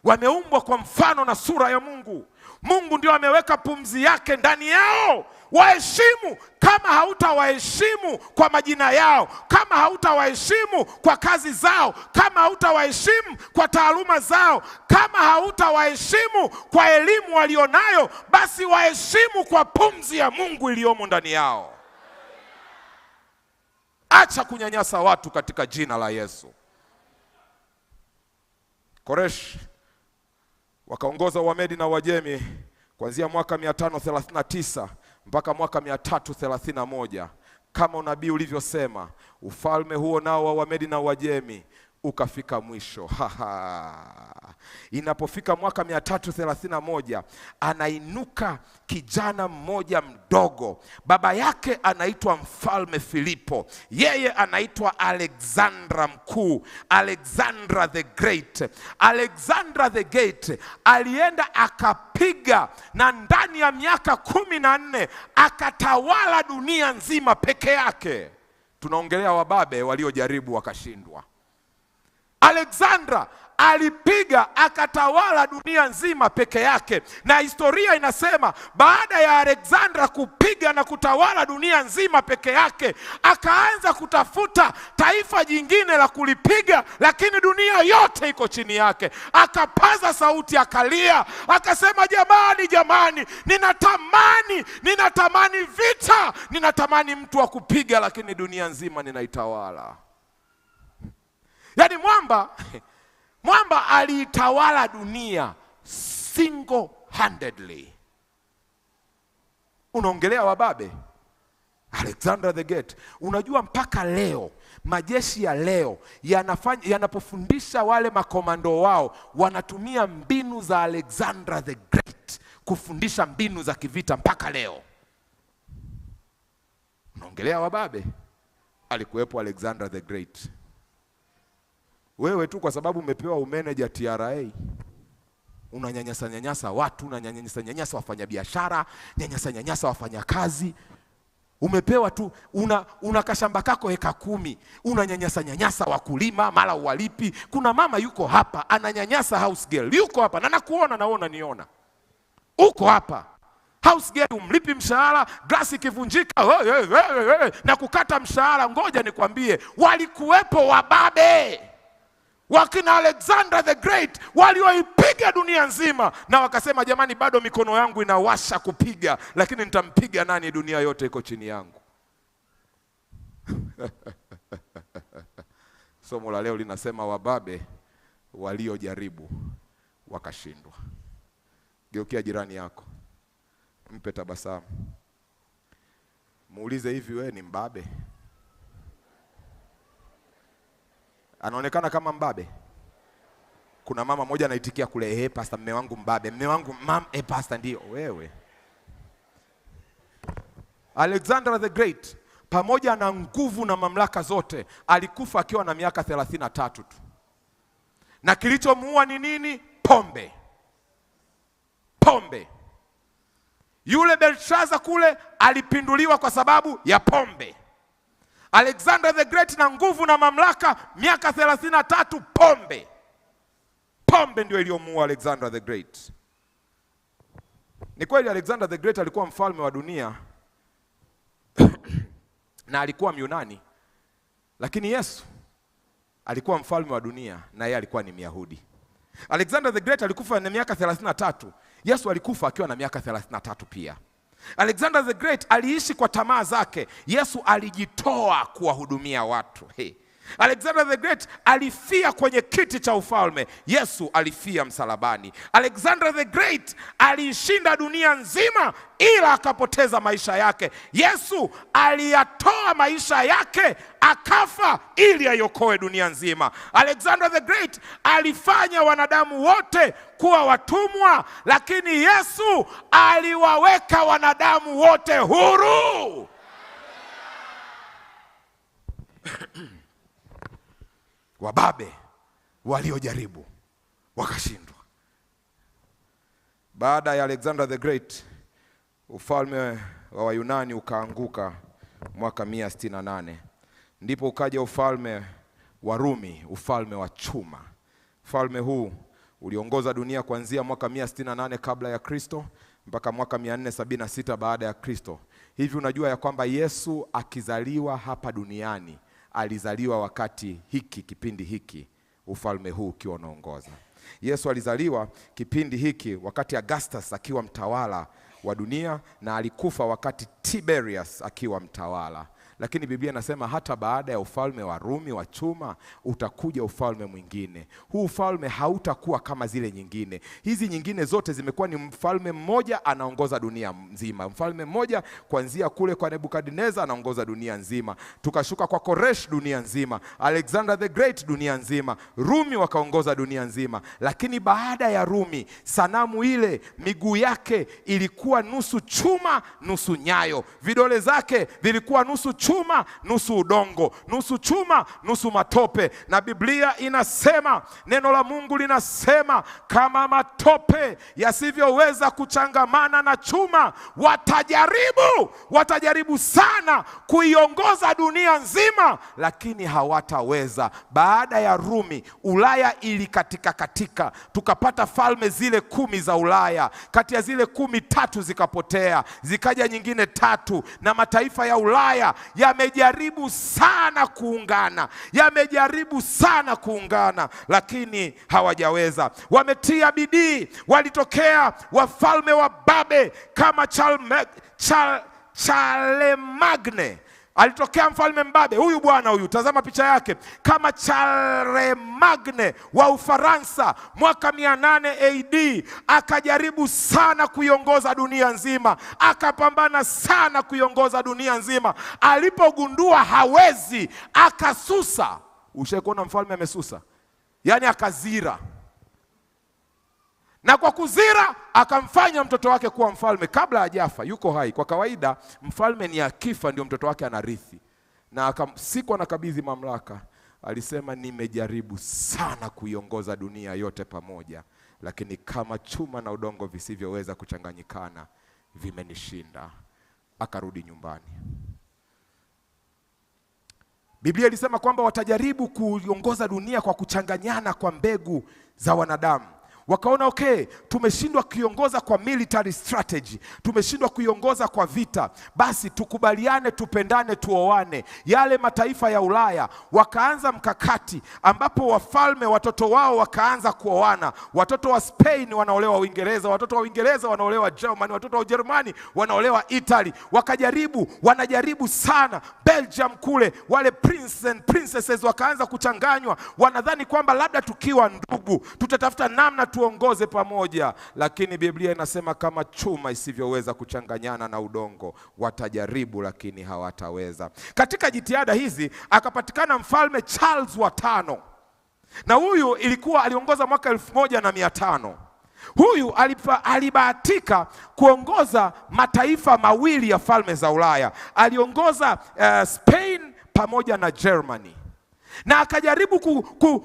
B: Wameumbwa kwa mfano na sura ya Mungu. Mungu ndio ameweka pumzi yake ndani yao. Waheshimu. Kama hautawaheshimu kwa majina yao, kama hautawaheshimu kwa kazi zao, kama hautawaheshimu kwa taaluma zao, kama hautawaheshimu kwa elimu walionayo, basi waheshimu kwa pumzi ya Mungu iliyomo ndani yao. Acha kunyanyasa watu katika jina la Yesu. Koresh wakaongoza Wamedi na Wajemi kuanzia mwaka 539 mpaka mwaka 331. Kama unabii ulivyosema, ufalme huo nao wa Wamedi na Wajemi ukafika mwisho. Inapofika mwaka 331, anainuka kijana mmoja mdogo. Baba yake anaitwa Mfalme Filipo, yeye anaitwa Alexandra Mkuu, Alexandra the Great. Alexandra the Great alienda akapiga, na ndani ya miaka 14 akatawala dunia nzima peke yake. Tunaongelea wababe waliojaribu wakashindwa. Alexandra alipiga akatawala dunia nzima peke yake, na historia inasema baada ya Alexandra kupiga na kutawala dunia nzima peke yake, akaanza kutafuta taifa jingine la kulipiga, lakini dunia yote iko chini yake. Akapaza sauti, akalia, akasema, jamani, jamani, ninatamani vita, ninatamani mtu wa kupiga, lakini dunia nzima ninaitawala. Yaani mwamba aliitawala dunia single-handedly. Unaongelea wababe? Alexander the Great. Unajua mpaka leo majeshi ya leo yanapofundisha wale makomando wao, wanatumia mbinu za Alexander the Great kufundisha mbinu za kivita mpaka leo. Unaongelea wababe? Alikuwepo Alexander the Great. Wewe tu kwa sababu umepewa umeneja TRA, unanyanyasa nyanyasa watu, unanyanyasa nyanyasa wafanyabiashara, nyanyasa nyanyasa wafanyakazi. Umepewa tu, una kashamba kako eka 10, unanyanyasa nyanyasa wakulima, mara uwalipi. Kuna mama yuko hapa ananyanyasa house girl, yuko hapa na nakuona na wewe unaniona. Uko hapa. House girl umlipi mshahara, glasi ikivunjika na kukata mshahara. Ngoja nikwambie, walikuwepo wababe wakina Alexander the Great walioipiga dunia nzima, na wakasema jamani, bado mikono yangu inawasha kupiga, lakini nitampiga nani? Dunia yote iko chini yangu. Somo la leo linasema wababe waliojaribu wakashindwa. Geukia jirani yako, mpe tabasamu, muulize, hivi wewe ni mbabe? Anaonekana kama mbabe. Kuna mama moja anaitikia kule, pastor, mme wangu mbabe, mme wangu pastor, ndio wewe. Alexander the Great pamoja na nguvu na mamlaka zote alikufa akiwa na miaka 33 tu. Na kilichomuua ni nini? Pombe. Pombe. Yule Belshaza kule alipinduliwa kwa sababu ya pombe. Alexander the Great na nguvu na mamlaka, miaka 33, pombe. Pombe ndio iliyomuua Alexander the Great. Ni kweli Alexander the Great alikuwa mfalme wa dunia na alikuwa Myunani, lakini Yesu alikuwa mfalme wa dunia na yeye alikuwa ni Myahudi. Alexander the Great alikufa na miaka 33. Yesu alikufa akiwa na miaka 33 pia. Alexander the Great aliishi kwa tamaa zake. Yesu alijitoa kuwahudumia watu. Hey. Alexander the Great alifia kwenye kiti cha ufalme. Yesu alifia msalabani. Alexander the Great aliishinda dunia nzima ila akapoteza maisha yake. Yesu aliyatoa maisha yake akafa ili aiokoe dunia nzima. Alexander the Great alifanya wanadamu wote kuwa watumwa, lakini Yesu aliwaweka wanadamu wote huru. Wababe waliojaribu wakashindwa. Baada ya Alexander the Great, ufalme wa Wayunani ukaanguka mwaka 168. Ndipo ukaja ufalme wa Rumi, ufalme wa chuma. Ufalme huu uliongoza dunia kuanzia mwaka 168 kabla ya Kristo mpaka mwaka 476 baada ya Kristo. Hivi unajua ya kwamba Yesu akizaliwa hapa duniani alizaliwa wakati hiki, kipindi hiki, ufalme huu ukiwa unaongoza. Yesu alizaliwa kipindi hiki wakati Augustus akiwa mtawala wa dunia, na alikufa wakati Tiberius akiwa mtawala. Lakini Biblia inasema hata baada ya ufalme wa Rumi wa chuma utakuja ufalme mwingine. Huu ufalme hautakuwa kama zile nyingine. Hizi nyingine zote zimekuwa ni mfalme mmoja anaongoza dunia nzima. Mfalme mmoja kuanzia kule kwa Nebukadneza anaongoza dunia nzima. Tukashuka kwa Koresh dunia nzima, Alexander the Great dunia nzima, Rumi wakaongoza dunia nzima. Lakini baada ya Rumi, sanamu ile miguu yake ilikuwa nusu chuma nusu nyayo. Vidole zake vilikuwa nusu chuma chuma, nusu udongo, nusu chuma, nusu matope. Na Biblia inasema, neno la Mungu linasema, kama matope yasivyoweza kuchangamana na chuma, watajaribu sana kuiongoza dunia nzima, lakini hawataweza. Baada ya Rumi, Ulaya ilikatika katika, tukapata falme zile 10 za Ulaya. Kati ya zile 10, 3 zikapotea, zikaja nyingine 3, na mataifa ya Ulaya yamejaribu sana kuungana, yamejaribu sana kuungana, lakini hawajaweza. Wametia bidii. Walitokea wafalme wa babe kama Charlemagne. Alitokea mfalme mbabe huyu bwana huyu, tazama picha yake, kama Charlemagne wa Ufaransa mwaka 800 AD. Akajaribu sana kuiongoza dunia nzima, akapambana sana kuiongoza dunia nzima. Alipogundua hawezi, akasusa. Ushawahi kuona mfalme amesusa? Yaani akazira. Na kwa kuzira akamfanya mtoto wake kuwa mfalme kabla hajafa, yuko hai. Kwa kawaida mfalme ni akifa ndio mtoto wake anarithi. Na siku anakabidhi mamlaka, alisema nimejaribu sana kuiongoza dunia yote pamoja, lakini kama chuma na udongo visivyoweza kuchanganyikana vimenishinda. Akarudi nyumbani. Biblia ilisema kwamba watajaribu kuiongoza dunia kwa kuchanganyana kwa mbegu za wanadamu. Wakaona okay, tumeshindwa kuiongoza kwa military strategy, tumeshindwa kuiongoza kwa vita, basi tukubaliane, tupendane, tuoane. Yale mataifa ya Ulaya wakaanza mkakati ambapo wafalme watoto wao wakaanza kuoana. Watoto wa Spain wanaolewa Uingereza, watoto wa Uingereza wanaolewa Germany, watoto wa Ujerumani wanaolewa Italy. Wakajaribu, wanajaribu sana. Belgium kule wale prince and princesses wakaanza kuchanganywa. Wanadhani kwamba labda tukiwa ndugu tutatafuta namna tuongoze pamoja, lakini Biblia inasema kama chuma isivyoweza kuchanganyana na udongo, watajaribu lakini hawataweza. Katika jitihada hizi akapatikana mfalme Charles wa 5, na huyu ilikuwa aliongoza mwaka 1500. Huyu alibahatika kuongoza mataifa mawili ya falme za Ulaya. Aliongoza Spain pamoja na Germany. Na akajaribu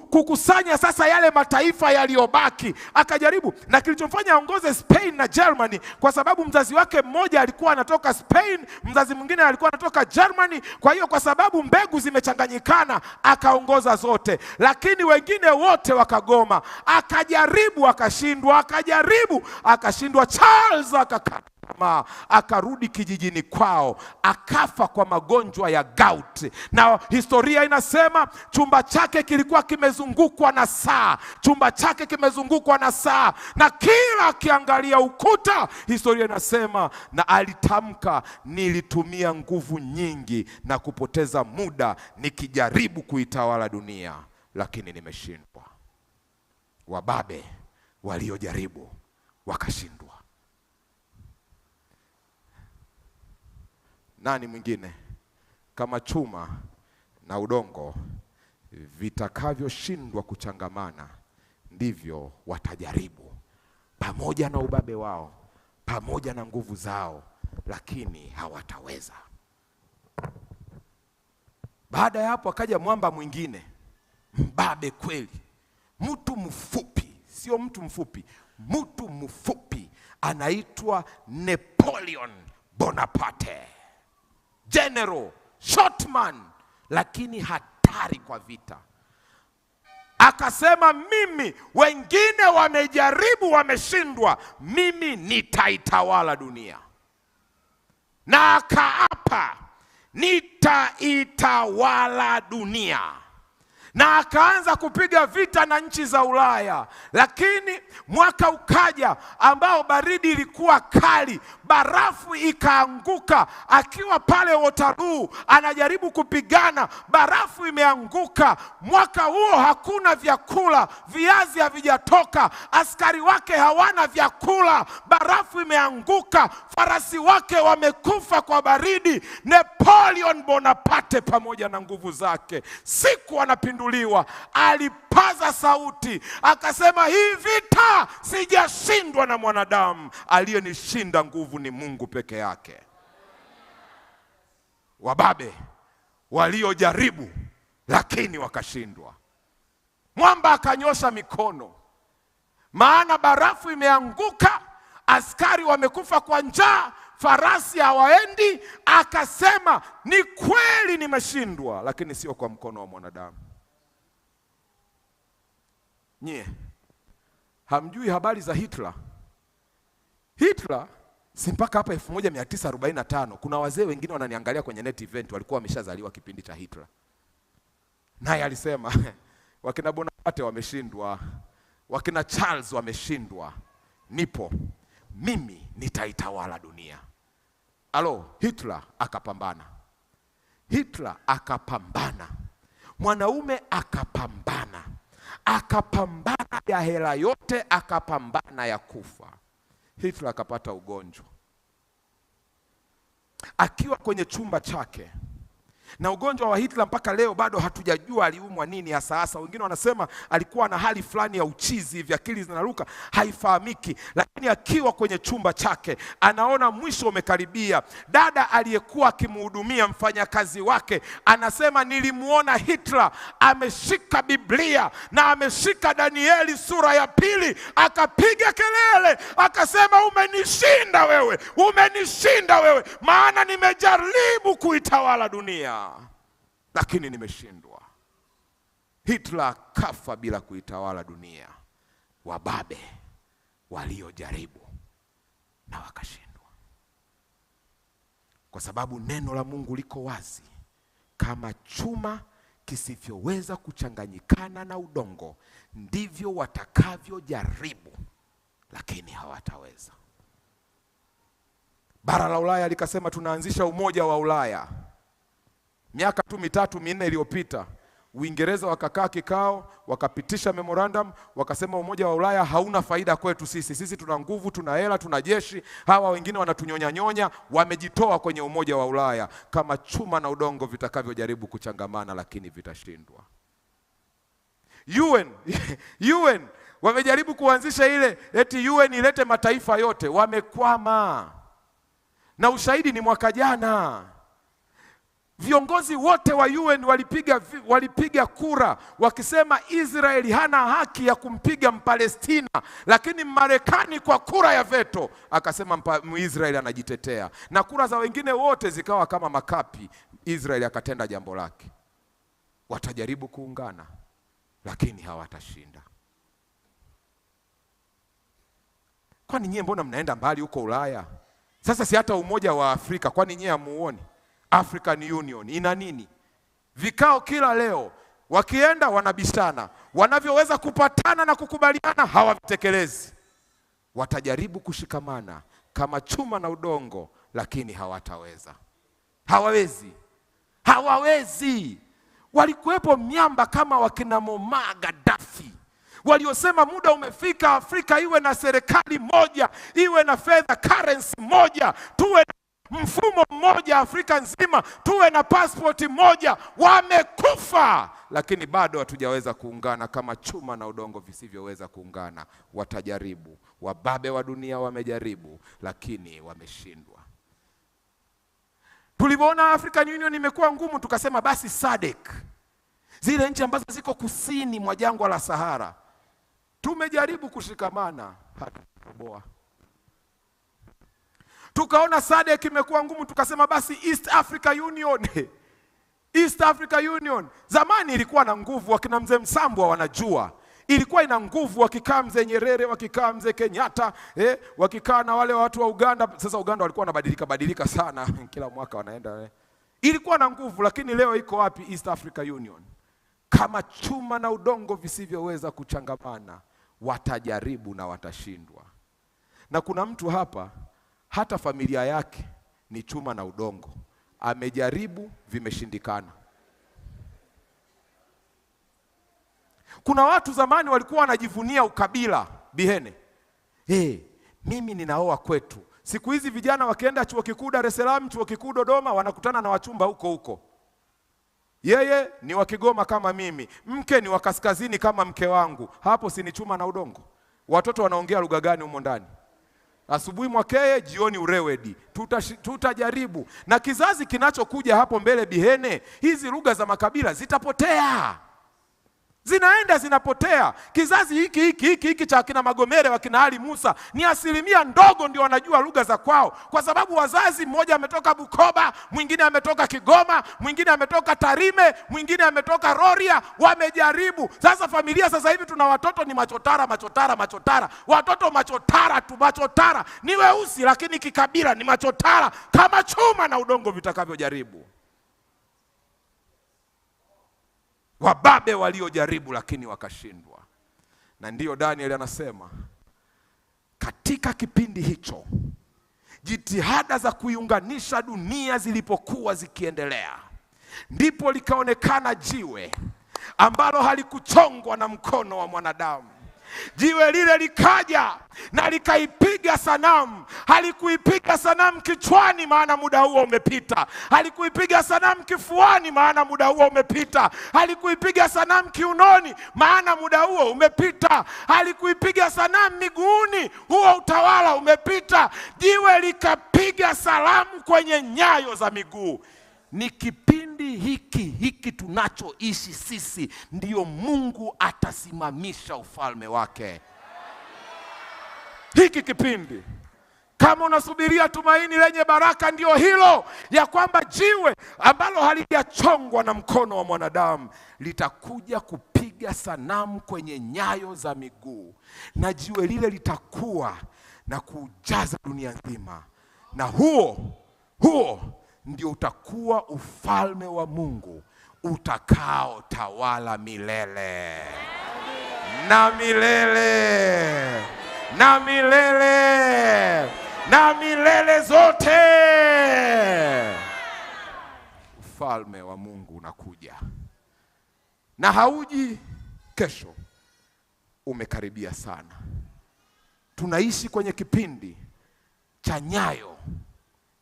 B: kukusanya sasa yale mataifa yaliyobaki. Akajaribu, na kilichomfanya aongoze Spain na Germany kwa sababu mzazi wake mmoja alikuwa anatoka Spain, mzazi mwingine alikuwa anatoka Germany. Kwa hiyo kwa sababu mbegu zimechanganyikana akaongoza zote, lakini wengine wote wakagoma. Akajaribu akashindwa, akajaribu akashindwa. Charles akakata tamaa, akarudi kijijini kwao, akafa kwa magonjwa ya gout. Na historia inasema chumba chake kilikuwa kimezungukwa na saa, chumba chake kimezungukwa na saa, na kila akiangalia ukuta, historia inasema, na alitamka, nilitumia nguvu nyingi na kupoteza muda nikijaribu kuitawala dunia, lakini nimeshindwa. Wababe waliojaribu wakashindwa. Nani mwingine? Kama chuma na udongo vitakavyoshindwa kuchangamana, ndivyo watajaribu pamoja na ubabe wao, pamoja na nguvu zao, lakini hawataweza. Baada ya hapo akaja mwamba mwingine, mbabe kweli, mtu mfupi, sio mtu mfupi, mtu mfupi, anaitwa Napoleon Bonaparte. General, shortman, lakini hatari kwa vita. Akasema mimi, wengine wamejaribu wameshindwa, mimi nitaitawala dunia. Na akaapa, nitaitawala dunia. Na akaanza kupiga vita na nchi za Ulaya. Lakini mwaka ukaja ambao baridi ilikuwa kali, barafu ikaanguka. Akiwa pale Waterloo anajaribu kupigana, barafu imeanguka. Mwaka huo hakuna vyakula, viazi havijatoka, askari wake hawana vyakula, barafu imeanguka, farasi wake wamekufa kwa baridi. Napoleon Bonaparte pamoja na nguvu zake, siku anapinduliwa, alipaza sauti akasema, hii vita sijashindwa na mwanadamu, aliyenishinda nguvu ni Mungu peke yake. Wababe waliojaribu lakini wakashindwa. Mwamba akanyosha mikono, maana barafu imeanguka, askari wamekufa kwa njaa, farasi hawaendi. Akasema ni kweli nimeshindwa, lakini sio kwa mkono wa mwanadamu. Nyie hamjui habari za Hitler? Hitler si mpaka hapa 1945. Kuna wazee wengine wananiangalia kwenye net event walikuwa wameshazaliwa kipindi cha Hitler. Naye alisema wakina Bonaparte wameshindwa, wakina Charles wameshindwa, nipo mimi nitaitawala dunia. Alo, Hitler akapambana. Hitler akapambana. Mwanaume akapambana. Akapambana ya hela yote, akapambana ya kufa. Hitler akapata ugonjwa akiwa kwenye chumba chake. Na ugonjwa wa Hitler mpaka leo bado hatujajua aliumwa nini hasa hasa. Wengine wanasema alikuwa na hali fulani ya uchizi hivi, akili zinaruka, haifahamiki. Lakini akiwa kwenye chumba chake anaona mwisho umekaribia. Dada aliyekuwa akimhudumia, mfanyakazi wake, anasema nilimuona Hitler ameshika Biblia na ameshika Danieli sura ya 2, akapiga kelele akasema, umenishinda wewe, umenishinda wewe, maana nimejaribu kuitawala dunia lakini nimeshindwa. Hitler kafa bila kuitawala dunia. Wababe waliojaribu na wakashindwa. Kwa sababu neno la Mungu liko wazi kama chuma kisivyoweza kuchanganyikana na udongo, ndivyo watakavyojaribu lakini hawataweza. Bara la Ulaya likasema tunaanzisha umoja wa Ulaya. Miaka tu 3-4 iliyopita Uingereza wakakaa kikao, wakapitisha memorandum, wakasema umoja wa Ulaya hauna faida kwetu sisi. Sisi tuna nguvu, tuna hela, tuna jeshi, hawa wengine wanatunyonya nyonya. Wamejitoa kwenye umoja wa Ulaya kama chuma na udongo vitakavyojaribu kuchangamana lakini vitashindwa. UN wamejaribu kuanzisha ile eti UN ilete mataifa yote, wamekwama. Na ushahidi ni mwaka jana. Viongozi wote wa UN walipiga kura wakisema Israeli hana haki ya kumpiga Mpalestina, lakini Marekani kwa kura ya veto akasema Israeli anajitetea, na kura za wengine wote zikawa kama makapi. Israeli akatenda jambo lake. Watajaribu kuungana lakini hawatashinda. Kwani nyie mbona mnaenda mbali huko Ulaya? Sasa si hata umoja wa Afrika, kwani nyie hamuoni? African Union ina nini? Vikao kila leo, wakienda wanabishana, wanavyoweza kupatana na kukubaliana hawavitekelezi. Watajaribu kushikamana kama chuma na udongo lakini hawataweza. Hawawezi. Hawawezi. Walikuwepo miamba kama wakina Muammar Gaddafi waliosema muda umefika Afrika iwe na serikali moja, iwe na fedha currency moja, tuwe mfumo mmoja Afrika nzima, tuwe na passport moja. Wamekufa, lakini bado hatujaweza kuungana kama chuma na udongo visivyoweza kuungana. Watajaribu. Wababe wa dunia wamejaribu lakini wameshindwa. Tulipoona African Union imekuwa ngumu, tukasema basi SADC, zile nchi ambazo ziko kusini mwa jangwa la Sahara. Tumejaribu kushikamana, hatutoboa. Tukaona SADC imekuwa ngumu, tukasema basi East Africa Union. East Africa Union zamani ilikuwa na nguvu, wakina mzee Msambwa wanajua. Ilikuwa ina nguvu, wakikaa mzee Nyerere, wakikaa mzee Kenyatta, wakikaa na wale watu wa Uganda. Sasa Uganda walikuwa wanabadilika badilika sana kila mwaka wanaenda. Ilikuwa na nguvu, lakini leo iko wapi East Africa Union? Kama chuma na udongo visivyoweza kuchangamana, watajaribu na watashindwa. Na kuna mtu hapa hata familia yake ni chuma na udongo, amejaribu vimeshindikana. Kuna watu zamani walikuwa wanajivunia ukabila bihene. Mimi ninaoa kwetu. Siku hizi vijana wakienda chuo kikuu Dar es Salaam, chuo kikuu Dodoma, wanakutana na wachumba huko huko. Yeye ni wa Kigoma kama mimi, mke ni wa kaskazini kama mke wangu. Hapo si ni chuma na udongo? Watoto wanaongea lugha gani humo ndani? Asubuhi Mwakeye, jioni Urewedi. Tutajaribu. Na kizazi kinachokuja hapo mbele Bihene, hizi lugha za makabila zitapotea. Zinaenda zinapotea. Kizazi hiki hiki hiki hiki cha akina Magomere, wakina Ali Musa, ni asilimia ndogo ndio wanajua lugha za kwao, kwa sababu wazazi, mmoja ametoka Bukoba, mwingine ametoka Kigoma, mwingine ametoka Tarime, mwingine ametoka Rorya, wamejaribu. Sasa familia sasa hivi tuna watoto ni machotara, machotara, machotara. Watoto machotara tu, machotara. Ni weusi lakini kikabila ni machotara kama chuma na udongo vitakavyojaribu. Wababe waliojaribu lakini wakashindwa. Na ndiyo Daniel anasema katika kipindi hicho jitihada za kuiunganisha dunia zilipokuwa zikiendelea, ndipo likaonekana jiwe ambalo halikuchongwa na mkono wa mwanadamu. Jiwe lile likaja na likaipiga sanamu. Halikuipiga sanamu kichwani, maana muda huo umepita. Halikuipiga sanamu kifuani, maana muda huo umepita. Halikuipiga sanamu kiunoni, maana muda huo umepita. Halikuipiga sanamu miguuni, huo utawala umepita. Jiwe likapiga salamu kwenye nyayo za miguu. Ni kipindi hiki hiki tunachoishi sisi ndiyo Mungu atasimamisha ufalme wake. Hiki kipindi, kama unasubiria tumaini lenye baraka, ndio hilo, ya kwamba jiwe ambalo halijachongwa na mkono wa mwanadamu litakuja kupiga sanamu kwenye nyayo za miguu, na jiwe lile litakuwa na kujaza dunia nzima, na huo ndio utakuwa ufalme wa Mungu utakao tawala milele na milele na milele na milele zote. Ufalme wa Mungu unakuja, na hauji kesho, umekaribia sana. Tunaishi kwenye kipindi cha nyayo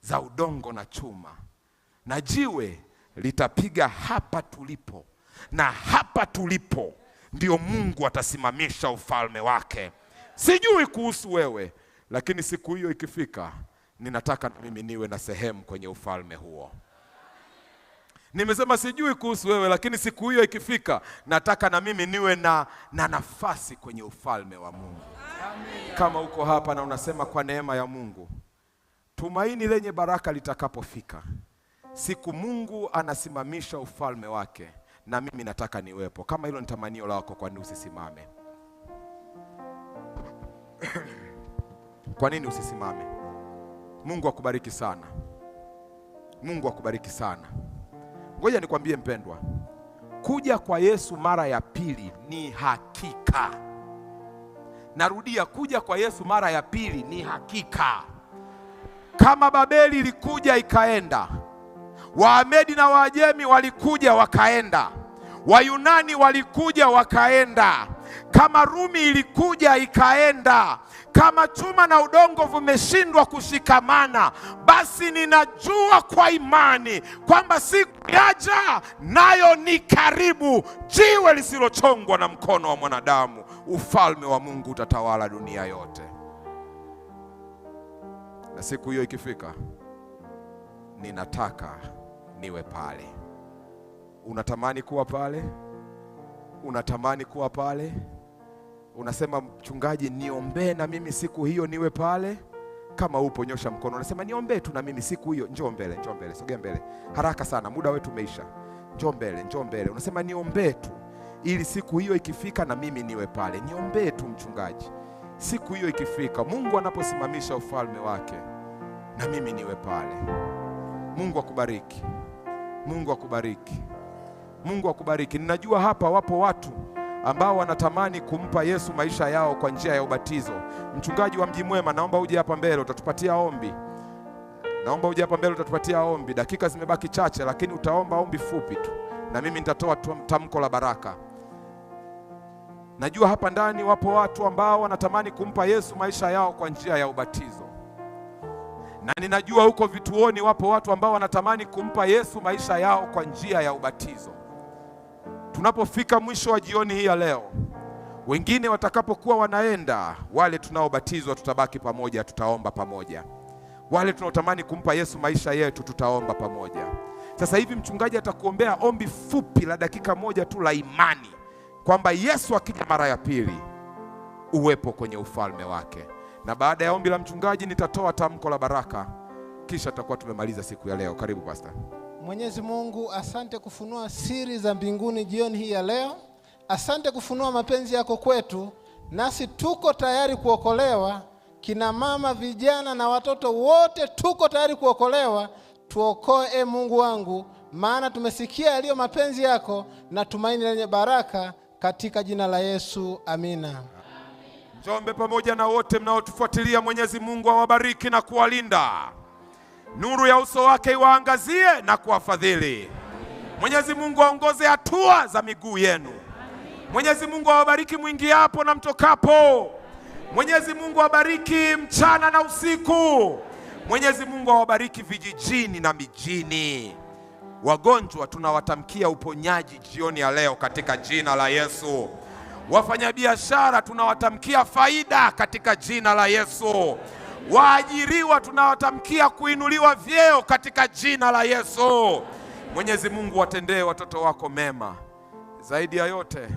B: za udongo na chuma, na jiwe litapiga hapa tulipo, na hapa tulipo ndio Mungu atasimamisha ufalme wake. Sijui kuhusu wewe, lakini siku hiyo ikifika, ninataka na mimi niwe na sehemu kwenye ufalme huo. Nimesema sijui kuhusu wewe, lakini siku hiyo ikifika, nataka na mimi niwe na nafasi kwenye ufalme wa Mungu. Kama uko hapa na unasema kwa neema ya Mungu, tumaini lenye baraka litakapofika, siku Mungu anasimamisha ufalme wake, na mimi nataka niwepo. Kama hilo ni tamanio lako, kwa nini usisimame? Kwa nini usisimame? Mungu akubariki sana. Mungu akubariki sana. Ngoja nikwambie mpendwa, kuja kwa Yesu mara ya pili ni hakika. Narudia, kuja kwa Yesu mara ya pili ni hakika. Kama Babeli ilikuja ikaenda, Waamedi na Waajemi walikuja wakaenda, Wayunani walikuja wakaenda, kama Rumi ilikuja ikaenda, kama chuma na udongo vimeshindwa kushikamana, basi ninajua kwa imani kwamba siku yaja nayo ni karibu, jiwe lisilochongwa na mkono wa mwanadamu, ufalme wa Mungu utatawala dunia yote. Na siku hiyo ikifika, ninataka niwe pale. Unatamani kuwa pale? Unatamani kuwa pale? Unasema mchungaji, niombee na mimi siku hiyo niwe pale. Kama upo nyosha mkono. Unasema niombee tu na mimi siku hiyo. Njoo mbele, njoo mbele, sogea mbele. Haraka sana, muda wetu umeisha. Njoo mbele, njoo mbele. Unasema niombee tu ili siku hiyo ikifika na mimi niwe pale. Niombee tu mchungaji. Siku hiyo ikifika, Mungu anaposimamisha ufalme wake, na mimi niwe pale. Mungu akubariki. Mungu akubariki. Mungu akubariki. Ninajua hapa wapo watu ambao wanatamani kumpa Yesu maisha yao kwa njia ya ubatizo. Mchungaji wa Mji Mwema, naomba uje hapa mbele utatupatia ombi. Naomba uje hapa mbele utatupatia ombi. Dakika zimebaki chache, lakini utaomba ombi fupi tu, na mimi nitatoa tamko la baraka. Najua hapa ndani wapo watu ambao wanatamani kumpa Yesu maisha yao kwa njia ya ubatizo. Na ninajua huko vituoni wapo watu ambao wanatamani kumpa Yesu maisha yao kwa njia ya ubatizo. Tunapofika mwisho wa jioni hii ya leo, Wengine watakapokuwa wanaenda, wale tunaobatizwa tutabaki pamoja, tutaomba pamoja. Wale tunaotamani kumpa Yesu maisha yetu tutaomba pamoja. Sasa hivi mchungaji atakuombea ombi fupi la dakika moja tu la imani kwamba Yesu akija mara ya pili uwepo kwenye ufalme wake. Na baada ya ombi la mchungaji nitatoa tamko la baraka, kisha tutakuwa tumemaliza siku ya leo. Karibu Pastor.
C: Mwenyezi Mungu, asante kufunua siri za mbinguni jioni hii ya leo. Asante kufunua mapenzi yako kwetu, nasi tuko tayari kuokolewa. Kina mama, vijana na watoto wote tuko tayari kuokolewa. Tuokoe e Mungu wangu, maana tumesikia yaliyo mapenzi yako na tumaini lenye baraka, katika jina la Yesu, amina.
B: Njombe pamoja na wote mnaotufuatilia, Mwenyezi Mungu awabariki na kuwalinda. Nuru ya uso wake iwaangazie na kuwafadhili. Mwenyezi Mungu aongoze hatua za miguu yenu. Mwenyezi Mungu awabariki mwingiapo na mtokapo. Mwenyezi Mungu awabariki mchana na usiku. Mwenyezi Mungu awabariki vijijini na mijini. Wagonjwa tunawatamkia uponyaji jioni ya leo katika jina la Yesu. Wafanyabiashara tunawatamkia faida katika jina la Yesu. Waajiriwa tunawatamkia kuinuliwa vyeo katika jina la Yesu. Mwenyezi Mungu watendee watoto wako mema. Zaidi ya yote,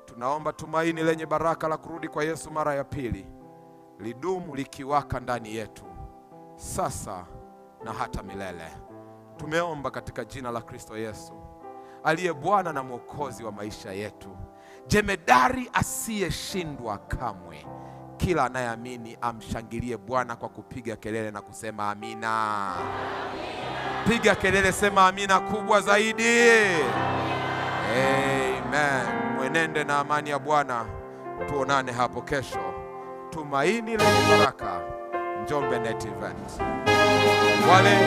B: tunaomba tumaini lenye baraka la kurudi kwa Yesu mara ya pili lidumu likiwaka ndani yetu sasa na hata milele. Tumeomba katika jina la Kristo Yesu aliye Bwana na Mwokozi wa maisha yetu, jemedari asiyeshindwa kamwe. Kila anayeamini amshangilie Bwana kwa kupiga kelele na kusema amina. Piga kelele, sema amina kubwa zaidi. Amen. Mwenende na amani ya Bwana. Tuonane hapo kesho. Tumaini lenye baraka, Njombe Net Event. Wale